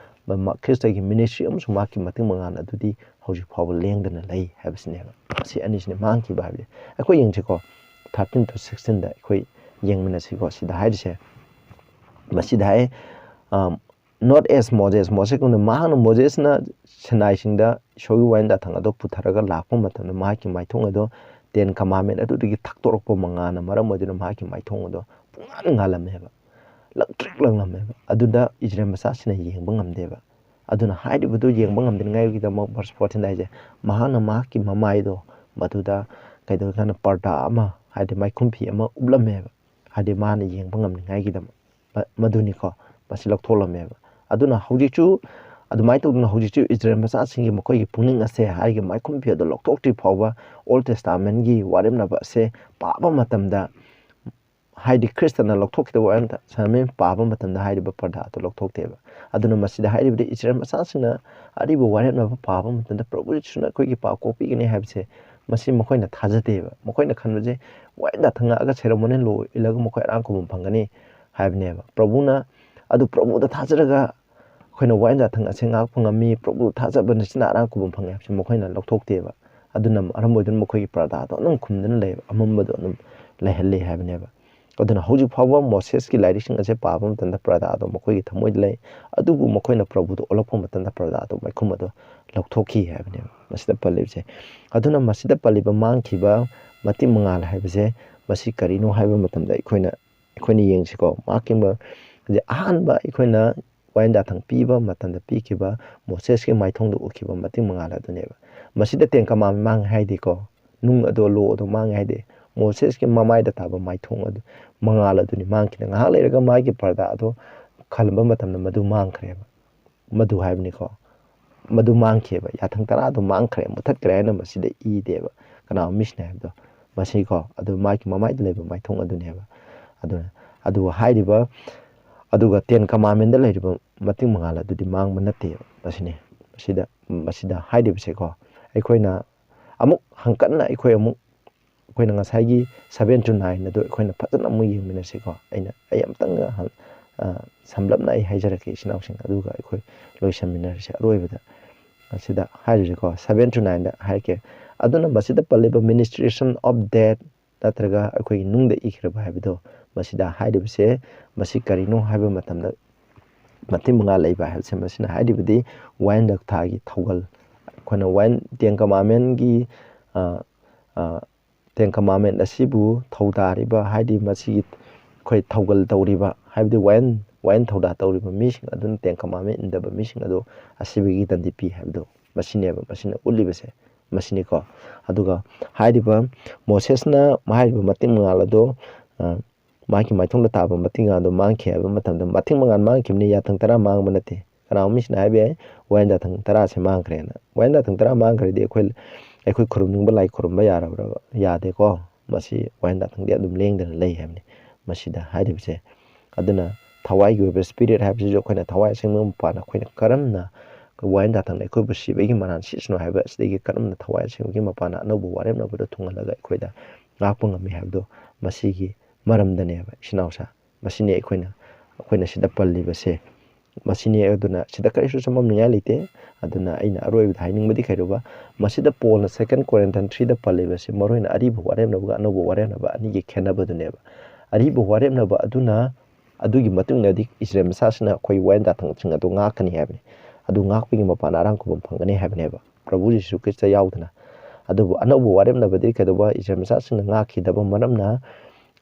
ꯃ-, ꯃ-, ꯈ꯭ꯔꯤꯁꯇꯒꯤ ꯃꯤꯅꯤꯁꯇ꯭ꯔꯤ ꯑꯃꯁꯨꯡ ꯃꯍꯥꯛꯀꯤ ꯃꯇꯤꯛ ꯃꯉꯥꯜ ꯑꯗꯨꯗꯤ ꯍꯧꯖꯤꯛ ꯐꯥꯎꯕ ꯂꯦꯡꯗꯅ ꯂꯩ ꯍꯥꯏꯕꯁꯤꯅꯦꯕ꯫ ꯃꯁꯤ ꯑꯅꯤꯁꯤꯅꯦ ꯃꯥꯡꯈꯤꯕ ꯍꯥꯏꯕꯗꯤ꯫ ꯑꯩꯈꯣꯏ ꯌꯦꯡꯁꯤꯀꯣ, ꯊꯥꯔꯇꯤꯟ ꯇꯨ ꯁꯤꯛꯁꯇꯤꯟꯗ ꯑꯩꯈꯣꯏ ꯌꯦꯡꯃꯤꯟꯅꯁꯤꯀꯣ꯫ ꯁꯤꯗ ꯍꯥꯏꯔꯤꯁꯦ, ꯃꯁꯤꯗ ꯍꯥꯏ, ꯑꯝ, "Not as Moses", ꯃꯣꯁꯦꯒꯨꯝꯅ꯫ ꯃꯍꯥꯛꯅ, ꯃꯣꯁꯦꯁꯅ ꯁꯤꯅꯥꯏꯁꯤꯡꯗ ꯏꯁꯣꯔꯒꯤ ꯋꯥꯍꯩ ꯌꯥꯊꯪ ꯑꯗꯣ ꯄꯨꯊꯔꯒ ꯂꯥꯛꯄ ꯃꯇꯝꯗ ꯃꯍꯥꯛꯀꯤ ꯃꯥꯏꯊꯣꯡ ꯑꯗꯣ ꯇꯦꯟ ꯀꯃꯥꯟꯃꯦꯟ ꯑꯗꯨꯗꯒꯤ ꯊꯛꯇꯣꯔꯛꯄ ꯃꯉꯥꯜꯅ ꯃꯔꯝ ꯑꯣꯏꯗꯨꯅ ꯃꯍꯥꯛꯀꯤ ꯃꯥꯏꯊꯣꯡ ꯑꯗꯣ ꯄꯨꯡꯉꯥꯟ ꯉꯥꯜꯂꯝꯃꯦꯕ, ꯂꯪꯇ꯭ꯔꯤꯛ ꯂꯪꯂꯝꯃꯦꯕ꯫ ꯑꯗꯨꯗ ꯏꯁꯔꯥꯌꯦꯜ ꯃꯆꯥꯁꯤꯡꯅ ꯌꯦꯡꯕ ꯉꯝꯗꯦꯕ꯫ ꯑꯗꯨꯅ ꯍꯥꯏꯔꯤꯕꯗꯨ ꯌꯦꯡꯕ ꯉꯝꯗꯅꯤꯡꯉꯥꯏꯒꯤꯗꯃꯛ verse fourteen ꯍꯥꯏꯁꯦ, ꯃꯍꯥꯛꯅ ꯃꯍꯥꯛꯀꯤ ꯃꯃꯥꯏꯗꯣ ꯃꯗꯨꯗ ꯀꯩꯗꯧꯒꯦ ꯍꯥꯏꯅ ꯄꯔꯗꯥ ꯑꯃ, ꯍꯥꯏꯗꯤ ꯃꯥꯏꯈꯨꯝꯐꯤ ꯑꯃ ꯎꯞꯂꯝꯃꯦꯕ꯫ ꯍꯥꯏꯗꯤ ꯃꯥꯅ ꯌꯦꯡꯕ ꯉꯝꯅꯤꯡꯉꯥꯏꯒꯤꯗꯃꯛ꯫ ꯃ-, ꯃꯗꯨꯅꯤꯀꯣ, ꯃꯁꯤ ꯂꯧꯊꯣꯛꯂꯝꯃꯦꯕ꯫ ꯑꯗꯨꯅ ꯍꯧꯖꯤꯛꯁꯨ ꯑꯗꯨꯃꯥꯏꯅ ꯇꯧꯗꯅ ꯍꯧꯖꯤꯛꯁꯨ ꯏꯁꯔꯥꯌꯦꯜ ꯃꯆꯥꯁꯤꯡꯒꯤ ꯃꯈꯣꯏꯒꯤ ꯄꯨꯛꯅꯤꯡ ꯑꯁꯦ ꯍꯥꯏꯔꯒ ꯃꯥꯏꯈꯨꯝ ꯐꯤ ꯑꯗꯨ ꯂꯧꯊꯣꯛꯇ꯭ꯔꯤ ꯐꯥꯎꯕ Old Testament ꯀꯤ ꯋꯥꯔꯦꯞꯅꯕ ꯑꯁꯦ ꯄꯥꯕ ꯃꯇꯝꯗ, ꯍꯥꯏꯗꯤ ꯈ꯭ꯔꯤꯁꯇꯅ ꯂꯧꯊꯣꯛꯈꯤꯗꯕ ꯋꯥꯔꯦꯞꯇ ꯁꯥꯔꯃꯦꯟ ꯄꯥꯕ ꯃꯇꯝꯗ ꯍꯥꯏꯔꯤꯕ ꯄꯔꯗꯥ ꯑꯗꯨ ꯂꯧꯊꯣꯛꯇꯦꯕ꯫ ꯑꯗꯨꯅ ꯃꯁꯤꯗ ꯍꯥꯏꯔꯤꯕꯗꯤ ꯏꯁꯔꯥꯌꯦꯜ ꯃꯆꯥꯁꯤꯡꯅ ꯑꯔꯤꯕ ꯋꯥꯔꯦꯞꯅꯕ ꯄꯥꯕ ꯃꯇꯝꯗ ꯄ꯭ꯔꯚꯨ ꯌꯤꯁꯨꯅ ꯑꯩꯈꯣꯏꯒꯤ ꯄꯥꯞ ꯀꯣꯛꯄꯤꯒꯅꯤ ꯍꯥꯏꯕꯁꯦ ꯃꯁꯤ ꯃꯈꯣꯏꯅ ꯊꯥꯖꯗꯦꯕ꯫ ꯃꯈꯣꯏꯅ ꯈꯟꯕꯁꯦ ꯋꯥꯌꯦꯟ ꯊꯥꯡꯉꯛꯑꯒ ceremonial law ꯏꯜꯂꯒ ꯃꯈꯣꯏ ꯑꯔꯥꯝ ꯈꯨꯕꯝ ꯐꯪꯒꯅꯤ ꯍꯥꯏꯕꯅꯦꯕ꯫ ꯄ꯭ꯔꯚꯨꯅ ꯑꯗꯨ ꯄ꯭ꯔꯚꯨꯗ ꯊꯥꯖꯔꯒ ꯑꯩꯈꯣꯏꯅ ꯋꯥꯌꯦꯟ ꯊꯥꯡ ꯑꯁꯤ ꯉꯥꯛꯄ ꯉꯝꯃꯤ, ꯄ꯭ꯔꯚꯨ ꯊꯥꯖꯕ ꯅꯆꯤꯟꯅ ꯑꯔꯥꯝ ꯈꯨꯕꯝ ꯐꯪꯉꯦ ꯍꯥꯏꯕꯁꯤ ꯃꯈꯣꯏꯅ ꯂꯧꯊꯣꯛꯇꯦꯕ꯫ ꯑꯗꯨꯅ ꯃꯔꯝ ꯑꯣꯏꯗꯨꯅ ꯃꯈꯣꯏꯒꯤ ꯄꯔꯗꯥꯗꯣ ꯑꯗꯨꯝ ꯈꯨꯝꯗꯨꯅ ꯂꯩꯕ, ꯑꯃꯝꯕꯗꯣ ꯑꯗꯨꯝ ꯂꯩꯍꯜꯂꯤ ꯍꯥꯏꯕꯅꯦꯕ꯫ ꯑꯗꯨꯅ ꯍꯧꯖꯤꯛ ꯐꯥꯎꯕ ꯃꯣꯁꯦꯁꯀꯤ ꯂꯥꯏꯔꯤꯛꯁꯤꯡ ꯑꯁꯦ ꯄꯥꯕ ꯃꯇꯝꯗ ꯄꯔꯗꯥꯗꯣ ꯃꯈꯣꯏꯒꯤ ꯊꯃꯣꯏꯗ ꯂꯩ, ꯑꯗꯨꯕꯨ ꯃꯈꯣꯏꯅ ꯄ꯭ꯔꯚꯨꯗ ꯑꯣꯜꯂꯛꯄ ꯃꯇꯝꯗ ꯄꯔꯗꯥꯗꯣ ꯃꯥꯏꯈꯨꯝ ꯑꯗꯣ ꯂꯧꯊꯣꯛꯈꯤ ꯍꯥꯏꯕꯅꯦꯕ ꯃꯁꯤꯗ ꯄꯜꯂꯤꯕꯁꯦ꯫ ꯑꯗꯨꯅ ꯃꯁꯤꯗ ꯄꯜꯂꯤꯕ ꯃꯥꯡꯈꯤꯕ ꯃꯇꯤꯛ ꯃꯉꯥꯜ ꯍꯥꯏꯕꯁꯦ ꯃꯁꯤ ꯀꯔꯤꯅꯣ ꯍꯥꯏꯕ ꯃꯇꯝꯗ ꯑꯩꯈꯣꯏꯅ, ꯑꯩꯈꯣꯏꯅ ꯌꯦꯡꯁꯤꯀꯣ꯫ ꯃꯥꯡꯈꯤꯕ ꯍꯥꯏꯗꯤ ꯑꯍꯥꯟꯕ ꯑꯩꯈꯣꯏꯅ ꯋꯥꯌꯦꯟ ꯊꯥꯡ ꯄꯤꯕ ꯃꯇꯝꯗ ꯄꯤꯈꯤꯕ ꯃꯣꯁꯦꯁꯀꯤ ꯃꯥꯏꯊꯣꯡꯗ ꯎꯈꯤꯕ ꯃꯇꯤꯛ ꯃꯉꯥꯜ ꯑꯗꯨꯅꯦꯕ꯫ ꯃꯁꯤꯗ ꯇꯦꯟ ꯀꯃꯥꯟꯃꯦꯟ ꯃꯥꯡꯉꯦ ꯍꯥꯏꯗꯤꯀꯣ, ꯅꯨꯡ ꯑꯗꯣ, ꯂꯣ ꯑꯗꯣ ꯃꯥꯡꯉꯦ ꯍꯥꯏꯗꯤ ꯃꯣꯁꯦꯁꯀꯤ ꯃꯃꯥꯏꯗ ꯇꯥꯕ ꯃꯥꯏꯊꯣꯡ ꯑꯗꯨ, ꯃꯉꯥꯜ ꯑꯗꯨꯅꯤ ꯃꯥꯡꯈꯤꯗ꯫ ꯉꯥꯏꯍꯥꯛ ꯂꯩꯔꯒ ꯃꯥꯒꯤ ꯄꯔꯗꯥ ꯑꯗꯣ ꯈꯜꯂꯝꯕ ꯃꯇꯝꯗ ꯃꯗꯨ ꯃꯥꯡꯈ꯭ꯔꯦꯕ꯫ ꯃꯗꯨ ꯍꯥꯏꯕꯅꯤꯀꯣ꯫ ꯃꯗꯨ ꯃꯥꯡꯈꯤꯑꯕ, ꯌꯥꯊꯪ ꯇꯔꯥꯗꯣ ꯃꯥꯡꯈ꯭ꯔꯦ, ꯃꯨꯊꯠꯈ꯭ꯔꯦ ꯍꯥꯏꯅ ꯃꯁꯤꯗ ꯏꯗꯦꯕ ꯀꯅꯥꯒꯨꯝꯕ ꯃꯤꯁꯤꯅ ꯍꯥꯏꯕꯗꯣ꯫ ꯃꯁꯤꯀꯣ, ꯑꯗꯨ ꯃꯥꯒꯤ ꯃꯃꯥꯏꯗ ꯂꯩꯕ ꯃꯥꯏꯊꯣꯡ ꯑꯗꯨꯅꯦꯕ꯫ ꯑꯗꯨꯅ, ꯑꯗꯨ ꯍꯥꯏꯔꯤꯕ, ꯑꯗꯨꯒ ꯇꯦꯟ ꯀꯃꯥꯟꯃꯦꯟꯗ ꯂꯩꯔꯤꯕ ꯃꯇꯤꯛ ꯃꯉꯥꯜ ꯑꯗꯨꯗꯤ ꯃꯥꯡꯕ ꯅꯠꯇꯦꯕ꯫ ꯃꯁꯤꯅꯤ, ꯃꯁꯤꯗ, ꯃꯁꯤꯗ ꯍꯥꯏꯔꯤꯕꯁꯦꯀꯣ, ꯑꯩꯈꯣꯏꯅ ꯑꯃꯨꯛ ꯍꯪꯀꯠꯅ ꯑꯩꯈꯣꯏ ꯑꯃꯨꯛ, ꯑꯩꯈꯣꯏꯅ ꯉꯁꯥꯏꯒꯤ seven to nine ꯑꯗꯨ ꯑꯩꯈꯣꯏꯅ ꯐꯖꯅ ꯑꯃꯨꯛ ꯌꯦꯡꯃꯤꯟꯅꯁꯤꯀꯣ꯫ ꯑꯩꯅ, ꯑꯩ ꯑꯃꯇꯪ, ꯑ, ꯁꯝꯂꯞꯅ ꯑꯩ ꯍꯥꯏꯖꯔꯛꯀꯦ, ꯏꯆꯤꯟ ꯏꯅꯥꯎꯁꯤꯡ, ꯑꯗꯨꯒ ꯑꯩꯈꯣꯏ ꯂꯣꯏꯁꯟꯃꯤꯟꯅꯔꯁꯦ꯫ ꯑꯔꯣꯏꯕꯗ ꯃꯁꯤꯗ ꯍꯥꯏꯔꯤꯁꯦꯀꯣ, seven to nine ꯗ ꯍꯥꯏꯔꯛꯀꯦ꯫ ꯑꯗꯨꯅ ꯃꯁꯤꯗ ꯄꯜꯂꯤꯕ ministration of death ꯅꯠꯇ꯭ꯔꯒ ꯑꯩꯈꯣꯏꯒꯤ ꯅꯨꯡꯗ ꯏꯈ꯭ꯔꯕ ꯍꯥꯏꯕꯗꯣ, ꯃꯁꯤꯗ ꯍꯥꯏꯔꯤꯕꯁꯦ ꯃꯁꯤ ꯀꯔꯤꯅꯣ ꯍꯥꯏꯕ ꯃꯇꯝꯗ, ꯃꯇꯤꯛ ꯃꯉꯥꯜ ꯂꯩꯕ ꯍꯥꯏꯕꯁꯦ ꯃꯁꯤꯅ ꯍꯥꯏꯔꯤꯕꯗꯤ ꯋꯥꯌꯦꯟ ꯊꯥꯒꯤ ꯊꯧꯒꯜ, ꯑꯩꯈꯣꯏꯅ ꯋꯥꯌꯦꯟ, ꯇꯦꯟ ꯀꯃꯥꯟꯃꯦꯟꯒꯤ, ꯑ, ꯑ, ꯇꯦꯟ ꯀꯃꯥꯟꯃꯦꯟ ꯑꯁꯤꯕꯨ ꯊꯧꯗꯥꯔꯤꯕ, ꯍꯥꯏꯗꯤ ꯃꯁꯤꯒꯤ ꯑꯩꯈꯣꯏ ꯊꯧꯒꯜ ꯇꯧꯔꯤꯕ, ꯍꯥꯏꯕꯗꯤ ꯋꯥꯌꯦꯟ, ꯋꯥꯌꯦꯟ ꯊꯧꯗꯥ ꯇꯧꯔꯤꯕ ꯃꯤꯁꯤꯡ ꯑꯗꯨꯅ ꯇꯦꯟ ꯀꯃꯥꯟꯃꯦꯟ ꯏꯟꯗꯕ ꯃꯤꯁꯤꯡ ꯑꯗꯨ ꯑꯁꯤꯕꯒꯤ ꯗꯟꯗꯤ ꯄꯤ ꯍꯥꯏꯕꯗꯣ ꯃꯁꯤꯅꯦꯕ, ꯃꯁꯤꯅ ꯎꯠꯂꯤꯕꯁꯦ꯫ ꯃꯁꯤꯅꯤꯀꯣ꯫ ꯑꯗꯨꯒ ꯍꯥꯏꯔꯤꯕ ꯃꯣꯁꯦꯁꯅ ꯍꯥꯏꯔꯤꯕ ꯃꯇꯤꯛ ꯃꯉꯥꯜ ꯑꯗꯣ, ꯑ, ꯃꯥꯒꯤ ꯃꯥꯏꯊꯣꯡꯗ ꯇꯥꯕ ꯃꯇꯤꯛ ꯃꯉꯥꯜꯗꯣ ꯃꯥꯡꯈꯤ ꯍꯥꯏꯕ ꯃꯇꯝꯗ, ꯃꯇꯤꯛ ꯃꯉꯥꯜ ꯃꯥꯡꯈꯤꯕꯅꯤ, ꯌꯥꯊꯪ ꯇꯔꯥ ꯃꯥꯡꯕ ꯅꯠꯇꯦ꯫ ꯀꯅꯥꯒꯨꯝꯕ ꯃꯤꯁꯤꯅ ꯍꯥꯏꯕ ꯌꯥꯏ, ꯋꯥꯌꯦꯟ ꯖꯥꯊꯪ ꯇꯔꯥꯁꯦ ꯃꯥꯡꯈ꯭ꯔꯦꯅ꯫ ꯋꯥꯌꯦꯟ ꯖꯥꯊꯪ ꯇꯔꯥ ꯃꯥꯡꯈ꯭ꯔꯗꯤ ꯑꯩꯈꯣꯏ, ꯑꯩꯈꯣꯏ ꯈꯨꯔꯨꯝꯅꯤꯡꯕ ꯂꯥꯏ ꯈꯨꯔꯨꯝꯕ ꯌꯥꯔꯕ꯭ꯔꯕ? ꯌꯥꯗꯦꯀꯣ꯫ ꯃꯁꯤ ꯋꯥꯌꯦꯟ ꯖꯥꯊꯪꯗꯤ ꯑꯗꯨꯝ ꯂꯦꯡꯗꯅ ꯂꯩ ꯍꯥꯏꯕꯅꯤ ꯃꯁꯤꯗ ꯍꯥꯏꯔꯤꯕꯁꯦ꯫ ꯑꯗꯨꯅ ꯊꯋꯥꯏꯒꯤ ꯑꯣꯏꯕ spirit ꯍꯥꯏꯕꯁꯤꯁꯨ ꯑꯩꯈꯣꯏꯅ ꯊꯋꯥꯏ ꯑꯁꯦꯡꯕ ꯃꯄꯥꯟꯅ ꯑꯩꯈꯣꯏꯅ ꯀꯔꯝꯅ ꯋꯥꯌꯦꯟ ꯖꯥꯊꯪꯅ ꯑꯩꯈꯣꯏꯕꯨ ꯁꯤꯕꯒꯤ ꯃꯔꯥꯟ ꯁꯤꯁꯅꯨ ꯍꯥꯏꯕ ꯑꯁꯤꯗꯒꯤ ꯀꯔꯝꯅ ꯊꯋꯥꯏ ꯑꯁꯦꯡꯕꯒꯤ ꯃꯄꯥꯟꯅ ꯑꯅꯧꯕ ꯋꯥꯔꯦꯞꯅꯕꯗꯣ ꯊꯨꯡꯍꯜꯂꯒ ꯑꯩꯈꯣꯏꯗ ꯉꯥꯛꯄ ꯉꯝꯃꯤ ꯍꯥꯏꯕꯗꯣ ꯃꯁꯤꯒꯤ ꯃꯔꯝꯗꯅꯦꯕ, ꯏꯆꯤꯟ ꯏꯅꯥꯎꯁꯥ꯫ ꯃꯁꯤꯅꯤ ꯑꯩꯈꯣꯏꯅ, ꯑꯩꯈꯣꯏꯅ ꯁꯤꯗ ꯄꯜꯂꯤꯕꯁꯦ꯫ ꯃꯁꯤꯅꯤ꯫ ꯑꯗꯨꯅ ꯁꯤꯗ ꯀꯔꯤꯁꯨ ꯆꯃꯝꯅꯤꯡꯉꯥꯏ ꯂꯩꯇꯦ꯫ ꯑꯗꯨꯅ ꯑꯩꯅ ꯑꯔꯣꯏꯕꯗ ꯍꯥꯏꯅꯤꯡꯕꯗꯤ ꯀꯩꯗꯧꯕ, ꯃꯁꯤꯗ ꯄꯣꯜꯅ Second Corinthians three ꯗ ꯄꯜꯂꯤꯕꯁꯤ ꯃꯔꯨꯑꯣꯏꯅ ꯑꯔꯤꯕ ꯋꯥꯔꯦꯞꯅꯕꯒ ꯑꯅꯧꯕ ꯋꯥꯔꯦꯞꯅꯕ ꯑꯅꯤꯒꯤ ꯈꯦꯠꯅꯕꯗꯨꯅꯦꯕ꯫ ꯑꯔꯤꯕ ꯋꯥꯔꯦꯞꯅꯕ ꯑꯗꯨꯅ, ꯑꯗꯨꯒꯤ ꯃꯇꯨꯡꯗꯗꯤ ꯏꯁꯔꯥꯌꯦꯜ ꯃꯆꯥꯁꯤꯡꯅ ꯑꯩꯈꯣꯏ ꯋꯥꯌꯦꯟ ꯖꯥꯊꯪꯁꯤꯡ ꯑꯗꯨ ꯉꯥꯛꯀꯅꯤ ꯍꯥꯏꯕꯅꯤ꯫ ꯑꯗꯨ ꯉꯥꯛꯄꯒꯤ ꯃꯄꯥꯟꯅ ꯑꯔꯥꯝ ꯈꯨꯕꯝ ꯐꯪꯒꯅꯤ ꯍꯥꯏꯕꯅꯦꯕ, ꯄ꯭ꯔꯚꯨ ꯖꯤꯁꯨ ꯈ꯭ꯔꯤꯁꯇ ꯌꯥꯎꯗꯅ꯫ ꯑꯗꯨꯕꯨ ꯑꯅꯧꯕ ꯋꯥꯔꯦꯞꯅꯕꯗꯤ ꯀꯩꯗꯧꯕ, ꯏꯁꯔꯥꯌꯦꯜ ꯃꯆꯥꯁꯤꯡꯅ ꯉꯥꯛꯈꯤꯗꯕ ꯃꯔꯝꯅ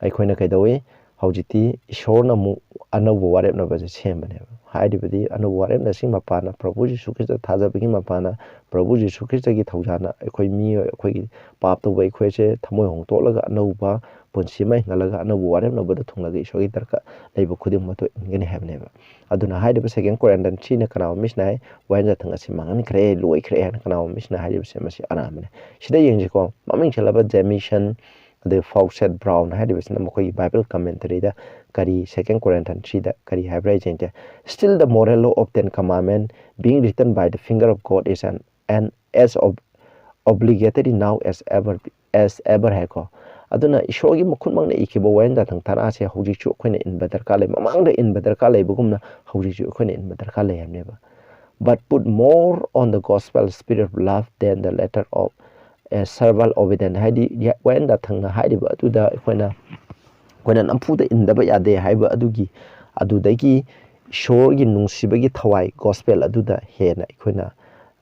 ꯑꯩꯈꯣꯏꯅ ꯀꯩꯗꯧꯏ? ꯍꯧꯖꯤꯛꯇꯤ ꯏꯁꯣꯔꯅ ꯑꯃꯨꯛ ꯑꯅꯧꯕ ꯋꯥꯔꯦꯞꯅꯕꯁꯦ ꯁꯦꯝꯕꯅꯦꯕ꯫ ꯍꯥꯏꯔꯤꯕꯗꯤ ꯑꯅꯧꯕ ꯋꯥꯔꯦꯞꯅꯕꯁꯤꯡ ꯃꯄꯥꯟꯅ ꯄ꯭ꯔꯚꯨ ꯖꯤꯁꯨ ꯈ꯭ꯔꯤꯁꯇ ꯊꯥꯖꯕꯒꯤ ꯃꯄꯥꯟꯅ, ꯄ꯭ꯔꯚꯨ ꯖꯤꯁꯨ ꯈ꯭ꯔꯤꯁꯇꯒꯤ ꯊꯧꯖꯥꯜꯅ ꯑꯩꯈꯣꯏ ꯃꯤꯑꯣꯏ, ꯑꯩꯈꯣꯏꯒꯤ ꯄꯥꯞ ꯇꯧꯕ ꯑꯩꯈꯣꯏꯁꯦ ꯊꯃꯣꯏ ꯍꯣꯡꯗꯣꯛꯂꯒ ꯑꯅꯧꯕ ꯄꯨꯟꯁꯤ ꯑꯃ ꯍꯤꯡꯍꯜꯂꯒ ꯑꯅꯧꯕ ꯋꯥꯔꯦꯞꯅꯕꯗ ꯊꯨꯡꯂꯒ ꯏꯁꯣꯔꯒꯤ ꯗꯔꯀꯥꯔ ꯂꯩꯕ ꯈꯨꯗꯤꯡꯃꯛꯇꯨ ꯏꯟꯒꯅꯤ ꯍꯥꯏꯕꯅꯦꯕ꯫ ꯑꯗꯨꯅ ꯍꯥꯏꯔꯤꯕ Second Corinthians three ꯅ ꯀꯅꯥꯒꯨꯝꯕ ꯃꯤꯁꯤꯅ ꯍꯥꯏ, ꯋꯥꯌꯦꯟ ꯖꯥꯊꯪ ꯑꯁꯤ ꯃꯥꯡꯍꯟꯈ꯭ꯔꯦ, ꯂꯣꯏꯈ꯭ꯔꯦ ꯍꯥꯏꯅ ꯀꯅꯥꯒꯨꯝꯕ ꯃꯤꯁꯤꯅ ꯍꯥꯏꯔꯤꯕꯁꯦ ꯃꯁꯤ ꯑꯔꯥꯟꯕꯅꯦ꯫ ꯁꯤꯗ ꯌꯦꯡꯁꯤꯀꯣ, ꯃꯃꯤꯡ ꯆꯠꯂꯕ Jamieson ꯑꯗꯩ Fawcett Brown ꯍꯥꯏꯔꯤꯕꯁꯤꯅ ꯃꯈꯣꯏꯒꯤ Bible commentary ꯗ ꯀꯔꯤ, Second Corinthians three ꯗ ꯀꯔꯤ ꯍꯥꯏꯕ꯭ꯔꯥ ꯌꯦꯡꯁꯦ꯫ "Still the moral law of ten commandment being written by the finger of God is an, an as of obligatory now as ever, as ever" ꯍꯥꯏꯀꯣ꯫ ꯑꯗꯨꯅ ꯏꯁꯣꯔꯒꯤ ꯃꯈꯨꯠꯃꯛꯅ ꯏꯈꯤꯕ ꯋꯥꯌꯦꯟ ꯖꯥꯊꯪ ꯇꯔꯥꯁꯦ ꯍꯧꯖꯤꯛꯁꯨ ꯑꯩꯈꯣꯏꯅ ꯏꯟꯕ ꯗꯔꯀꯥꯔ ꯂꯩ, ꯃꯃꯥꯡꯗ ꯏꯟꯕ ꯗꯔꯀꯥꯔ ꯂꯩꯕꯒꯨꯝꯅ ꯍꯧꯖꯤꯛꯁꯨ ꯑꯩꯈꯣꯏꯅ ꯏꯟꯕ ꯗꯔꯀꯥꯔ ꯂꯩ ꯍꯥꯏꯕꯅꯦꯕ꯫ "But put more on the gospel spirit of love than the letter of a servile obedience" ꯍꯥꯏꯗꯤ ꯋꯥꯌꯦꯟ ꯖꯥꯊꯪꯅ ꯍꯥꯏꯔꯤꯕ ꯑꯗꯨꯗ ꯑꯩꯈꯣꯏꯅ, ꯑꯩꯈꯣꯏꯅ ꯅꯝꯐꯨꯗ ꯏꯟꯗꯕ ꯌꯥꯗꯦ ꯍꯥꯏꯕ ꯑꯗꯨꯒꯤ, ꯑꯗꯨꯗꯒꯤ ꯏꯁꯣꯔꯒꯤ ꯅꯨꯡꯁꯤꯕꯒꯤ ꯊꯋꯥꯏ gospel ꯑꯗꯨꯗ ꯍꯦꯟꯅ ꯑꯩꯈꯣꯏꯅ,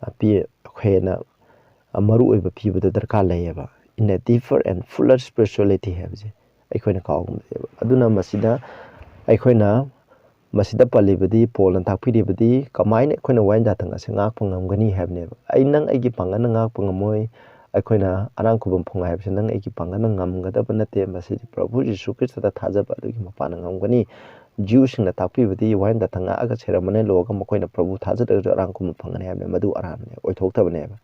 ꯑ, ꯄꯤ-, ꯍꯦꯟꯅ, ꯑ, ꯃꯔꯨ ꯑꯣꯏꯕ ꯄꯤꯕꯗ ꯗꯔꯀꯥꯔ ꯂꯩꯌꯦꯕ꯫ "In a deeper and fuller spirituality" ꯍꯥꯏꯕꯁꯦ ꯑꯩꯈꯣꯏꯅ ꯀꯥꯎꯒꯨꯝꯕꯅꯦꯕ꯫ ꯑꯗꯨꯅ ꯃꯁꯤꯗ ꯑꯩꯈꯣꯏꯅ, ꯃꯁꯤꯗ ꯄꯜꯂꯤꯕꯗꯤ, ꯄꯣꯜꯅ ꯇꯥꯛꯄꯤꯔꯤꯕꯗꯤ ꯀꯃꯥꯏꯅ ꯑꯩꯈꯣꯏꯅ ꯋꯥꯌꯦꯟ ꯖꯥꯊꯪ ꯑꯁꯤ ꯉꯥꯛꯄ ꯉꯝꯒꯅꯤ ꯍꯥꯏꯕꯅꯦꯕ꯫ ꯑꯩ, ꯅꯪ ꯑꯩꯒꯤ ꯄꯥꯡꯒꯜꯅ ꯉꯥꯛꯄ ꯉꯝꯃꯣꯏ꯫ ꯑꯩꯈꯣꯏꯅ ꯑꯔꯥꯝ ꯈꯨꯕꯝ ꯐꯪꯉꯣꯏ ꯍꯥꯏꯕꯁꯤ ꯅꯪ ꯑꯩꯒꯤ ꯄꯥꯡꯒꯜꯅ ꯉꯝꯒꯗꯕ ꯅꯠꯇꯦ꯫ ꯃꯁꯤꯗꯤ ꯄ꯭ꯔꯚꯨ ꯖꯤꯁꯨ ꯈ꯭ꯔꯤꯁꯇꯗ ꯊꯥꯖꯕ ꯑꯗꯨꯒꯤ ꯃꯄꯥꯟꯅ ꯉꯝꯒꯅꯤ꯫ ꯖ꯭ꯌꯨꯁꯤꯡꯅ ꯇꯥꯛꯄꯤꯕꯗꯤ ꯋꯥꯌꯦꯜ ꯖꯥꯊꯪ ꯉꯥꯛꯑꯒ ꯁꯦꯔꯃꯅꯦꯜ ꯂꯣꯏꯔꯒ ꯃꯈꯣꯏꯅ ꯄ꯭ꯔꯚꯨ ꯊꯥꯖꯗ꯭ꯔꯒꯁꯨ ꯑꯔꯥꯡ ꯈꯨꯝꯕ ꯐꯪꯒꯅꯤ ꯍꯥꯏꯕꯅꯤ꯫ ꯃꯗꯨ ꯑꯔꯥꯟꯕꯅꯦ, ꯑꯣꯏꯊꯣꯛꯇꯕꯅꯦꯕ꯫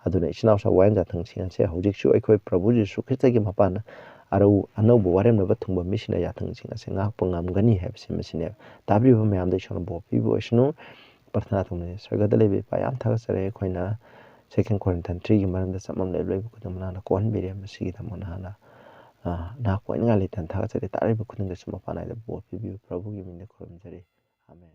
ꯑꯗꯨꯅ ꯏꯆꯤꯟ ꯏꯅꯥꯎꯁꯥ ꯋꯥꯌꯦꯜ ꯖꯥꯊꯪꯁꯤꯡ ꯑꯁꯦ ꯍꯧꯖꯤꯛꯁꯨ ꯑꯩꯈꯣꯏ ꯄ꯭ꯔꯚꯨ ꯖꯤꯁꯨ ꯈ꯭ꯔꯤꯁꯇꯒꯤ ꯃꯄꯥꯟꯅ ꯑꯔꯧ-, ꯑꯅꯧꯕ ꯋꯥꯔꯦꯝꯅꯕ ꯊꯨꯡꯕ ꯃꯤꯁꯤꯡꯅ ꯌꯥꯊꯪꯁꯤꯡ ꯑꯁꯦ ꯉꯥꯛꯄ ꯉꯝꯒꯅꯤ ꯍꯥꯏꯕꯁꯤ ꯃꯁꯤꯅꯦꯕ꯫ ꯇꯥꯕꯤꯔꯤꯕ ꯃꯌꯥꯝꯗ ꯏꯁꯣꯔꯅ ꯕꯣꯔ ꯄꯤꯕ ꯑꯣꯏꯁꯅꯨ꯫ ꯄ꯭ꯔꯊꯅꯥ ꯇꯧꯅꯤ꯫ ꯁ꯭ꯋꯔꯒꯗ ꯂꯩꯕ ꯏꯄꯥ, ꯌꯥꯝ ꯊꯥꯒꯠꯆꯔꯦ꯫ ꯑꯩꯈꯣꯏꯅ Second Corinthians three ꯒꯤ ꯃꯔꯝꯗ ꯆꯃꯝꯅꯕ ꯂꯩꯕ ꯈꯨꯗꯤꯡꯃꯛ ꯅꯍꯥꯛꯅ ꯀꯣꯛꯍꯟꯕꯤꯔꯦ꯫ ꯃꯁꯤꯒꯤꯗꯃꯛ ꯅꯍꯥꯛꯅ, ꯑ, ꯅꯍꯥꯛ ꯀꯣꯏꯅꯤꯡꯉꯥꯏ ꯂꯩꯇꯅ ꯊꯥꯒꯠꯆꯔꯤ꯫ ꯇꯥꯔꯤꯕ ꯈꯨꯗꯤꯡꯗꯁꯨ ꯃꯄꯥꯟ ꯅꯥꯏꯗ ꯕꯣꯔ ꯄꯤꯕꯤꯌꯨ꯫ ꯄ꯭ꯔꯚꯨꯒꯤ ꯃꯤꯡꯗ ꯈꯨꯔꯨꯝꯖꯔꯤ꯫ ꯑꯥꯃꯦꯟ꯫